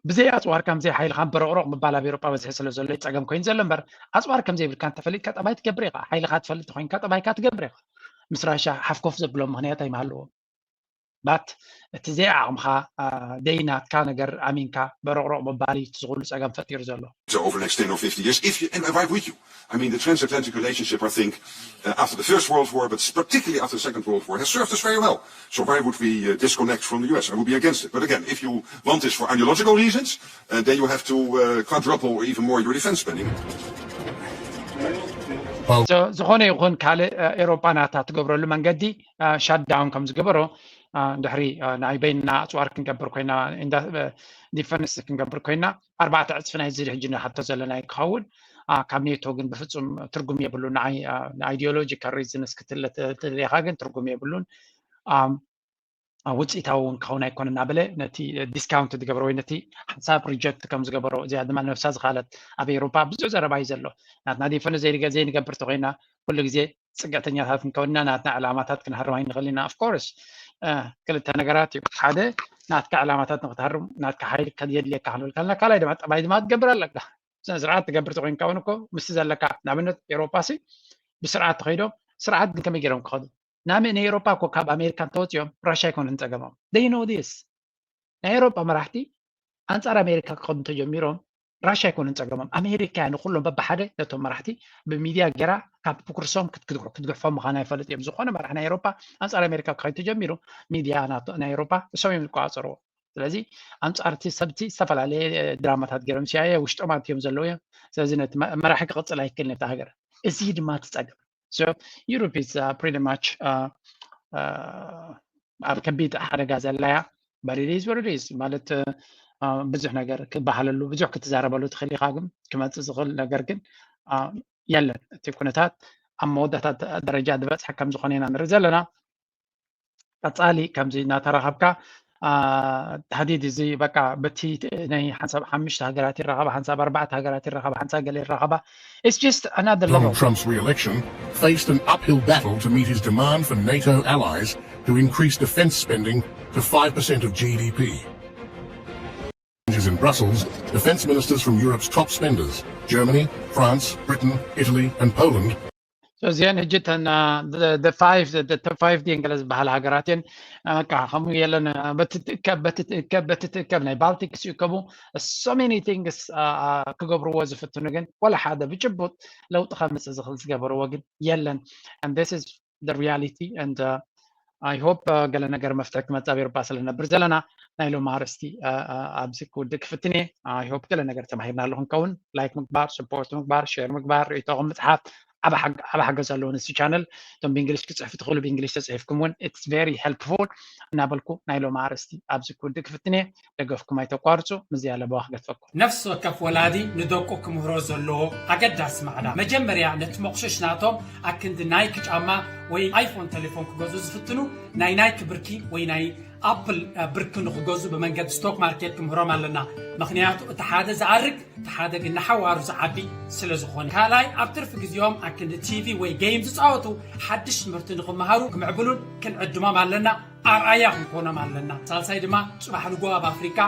ብዘይ ኣፅዋር ከምዘይ ሓይልኻን በረቕሮቕ ምባል ኣብ ኤሮጳ በዝሒ ስለ ዘሎ እዩ ፀገም ኮይኑ ዘሎ እምበር ኣፅዋር ከምዘይብልካ እንተፈሊጥካ ጠባይ ትገብር ኢኻ። ሓይልኻ ትፈልጥ ተኮይንካ ጠባይካ ትገብር ኢኻ። ምስ ራሻ ሓፍኮፍ ዘብሎም ምክንያት ኣይምሃለዎም። ባት እቲ ዘይዓቕምኻ ደይ ናትካ ነገር ኣሚንካ በረቕሮቕ ምባል እዩ እቲ ዝኹሉ ፀገም ፈጢሩ ዘሎ። So over the next ten or fifty years, if you, and I'm right with you. I mean, the transatlantic relationship, I think, uh, after the First World War, but particularly after the Second World War, has served us very well. So why would we uh, disconnect from the U S? I would be against it. But again, if you want this for ideological reasons, uh, then you have to uh, quadruple or even more your defense spending. ዝኾነ ይኹን ካልእ ኤሮጳ ናታ ትገብረሉ መንገዲ ሻትዳውን ከም ዝገበሮ ድሕሪ ናይ በይንና ኣፅዋር ክንገብር ኮይና ዲፈንስ ክንገብር ኮይና ኣርባዕተ ዕፅፊ ናይ እዚ ሕጂ ንሓቶ ዘለና ክኸውን ካብ ኔቶ ግን ብፍፁም ትርጉም የብሉን። ንኣይዲዮሎጂካል ሪዝንስ ክትለ ተደሊኻ ግን ትርጉም የብሉን። ውፅኢታዊ እውን ክኸውን ኣይኮነ እናበለ ነቲ ዲስካውንት ዝገበረ ወይ ነቲ ሓሳብ ሪጀክት ከም ዝገበሮ እዚኣ ድማ ነብሳ ዝካለት ኣብ ኤውሮፓ ብዙሕ ዘረባ እዩ ዘሎ። ናትና ዲፈንስ ዘይንገብር ተኮይና ኩሉ ግዜ ፅግዕተኛታት እንከውንና ናትና ዕላማታት ክንሃርም ኣይንኽእል ኢና። Of course ክልተ ነገራት እዩ። ሓደ ናትካ ዕላማታት ንክትሃርም ናትካ ሓይሊ የድልየካ ክንብል ከለና ካልኣይ ድማ ጠባይ ድማ ክትገብር ኣለካ። ስነ ስርዓት ትገብር ተኮይንካ እውን እኮ ምስቲ ዘለካ ንኣብነት ኤውሮፓ ሲ ብስርዓት ተኸይዶም ስርዓት ግን ከመይ ገይሮም ክኸዱ ናመ ንኤውሮፓ እኮ ካብ ኣሜሪካ እንተወፂኦም ራሻ ኣይኮነን ፀገሞም። They know this ናይ ኤውሮፓ መራሕቲ ኣንፃር ኣሜሪካ ክኸዱ እንተጀሚሮም ራሻ ኣይኮነን ፀገሞም። ኣሜሪካ እያ ንኩሎም በብሓደ ነቶም መራሕቲ ብሚድያ ገይራ ካብ ፕኩርሶም ክትግሖም ምዃና ይፈልጥ እዮም። ዝኾነ መራሕ ናይ ኤውሮፓ ኣንፃር ኣሜሪካ ክኸይድ ተጀሚሩ ሚድያ ናይ ኤውሮፓ እሶም እዮም ዝቆፃፀርዎ። ስለዚ ኣንፃርቲ ሰብቲ ዝተፈላለየ ድራማታት ገይሮም ሲኣየ ውሽጦም ኣትዮም ዘለዉ እዮም። ስለዚ ነቲ መራሒ ክቕፅል ኣይክእል ነቲ ሃገር እዚ ድማ ትፀገም። Europe is pretty much ኣብ ከቢድ ሓደጋ ዘላያ በሪሪዝ ወርሪዝ ማለት ብዙሕ ነገር ክበሃለሉ ብዙሕ ክትዛረበሉ ትኽእል ኢኻ። ግን ክመፅእ ዝኽእል ነገር ግን የለን። እቲ ኩነታት ኣብ መወዳእታ ደረጃ ዝበፅሐ ከም ዝኾነ ኢና ንርኢ ዘለና። ቀፃሊ ከምዚ እናተራኸብካ ተህዲድ እዚ በቃ በቲ ናይ ሓንሳብ ሓሙሽተ ሃገራት ይራኸባ ሓንሳብ ኣርባዕተ ሃገራት ይራኸባ ሓንሳብ ገለ ይራኸባ It's just another level. Donald Trump's re-election faced an uphill battle to meet his demand for NATO allies to increase defense spending to five percent of G D P. In Brussels, defense ministers from Europe's top spenders, Germany, France, Britain, Italy and Poland, እዚአን ሕጂ ተን ፋይቭ ድየን ገለ ዝበሃላ ሃገራት እየን። ከምኡ የለን በቲ ትእከብ በቲ ትእከብ በቲ ትእከብ ናይ ባልቲክስ ይእከቡ። So many things ክገብርዎ ዝፍትኑ ግን ወላ ሓደ ብጭቡጥ ለውጢ ከምፅእ ዝኽእል ዝገበርዎ ግን የለን። This is the reality and I hope ገለ ነገር መፍትሒ ክመፅእ ኣብ ኤውሮፓ ስለነብር ዘለና ናይ ሎሚ ኣርእስቲ ኣብዚ ክውድእ ክፍትን እየ። I hope ገለ ነገር ተማሂርናሉ ክንከውን ላይክ ምግባር፣ ሰፖርት ምግባር፣ ሼር ምግባር፣ ርእይቶኹም ምፅሓፍ ዓብ ሓገዝ ኣለዎ። ንዚ ቻነል እቶም ብእንግሊሽ ክፅሕፉ ትኽእሉ ብእንግሊሽ ተፅሒፍኩም እውን it's very helpful እናበልኩ ናይ ሎሚ ኣርእስቲ ኣብዚ ክውድእ ክፍትን እየ። ደገፍኩም ኣይተቋርፁ። ምዚ ኣለበዋ ክገትፈኩም። ነፍሲ ወከፍ ወላዲ ንደቁ ክምህሮ ዘለዎ ኣገዳሲ ማዕዳ መጀመርያ ነቲ መቑሽሽ ናቶም ኣክንዲ ናይክ ጫማ ወይ ኣይፎን ቴሌፎን ክገዝኡ ዝፍትኑ ናይ ናይክ ብርኪ ወይ ናይ ኣፕል ብርኪ ንክገዝኡ ብመንገዲ ስቶክ ማርኬት ክምህሮም ኣለና። ምክንያቱ እቲ ሓደ ዝኣርግ እቲ ሓደ ግን ንሓዋሩ ዝዓቢ ስለ ዝኾነ። ካልኣይ ኣብ ትርፊ ግዜኦም ኣክንዲ ቲቪ ወይ ጌም ዝፃወቱ ሓድሽ ትምህርቲ ንክመሃሩ ክምዕብሉን ክንዕድሞም ኣለና። ኣርኣያ ክንኮኖም ኣለና። ሳልሳይ ድማ ፅባሕ ንጎ ኣብ ኣፍሪካ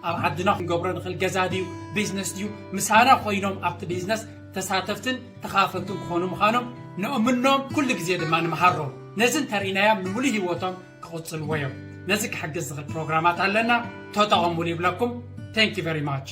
ኣብ ዓድና ክንገብሮ ንኽእል ገዛ ድዩ፣ ቢዝነስ ድዩ፣ ምሳና ኮይኖም ኣብቲ ቢዝነስ ተሳተፍትን ተኻፈልትን ክኾኑ ምዃኖም ንእምኖም፣ ኩሉ ግዜ ድማ ንምሃሮም። ነዚ እንተርኢናዮም ንምሉእ ህይወቶም ክቕጽልዎ እዮም። ነዚ ክሕግዝ ዝኽእል ፕሮግራማት ኣለና፣ ተጠቐሙሉ ይብለኩም። Thank you very much።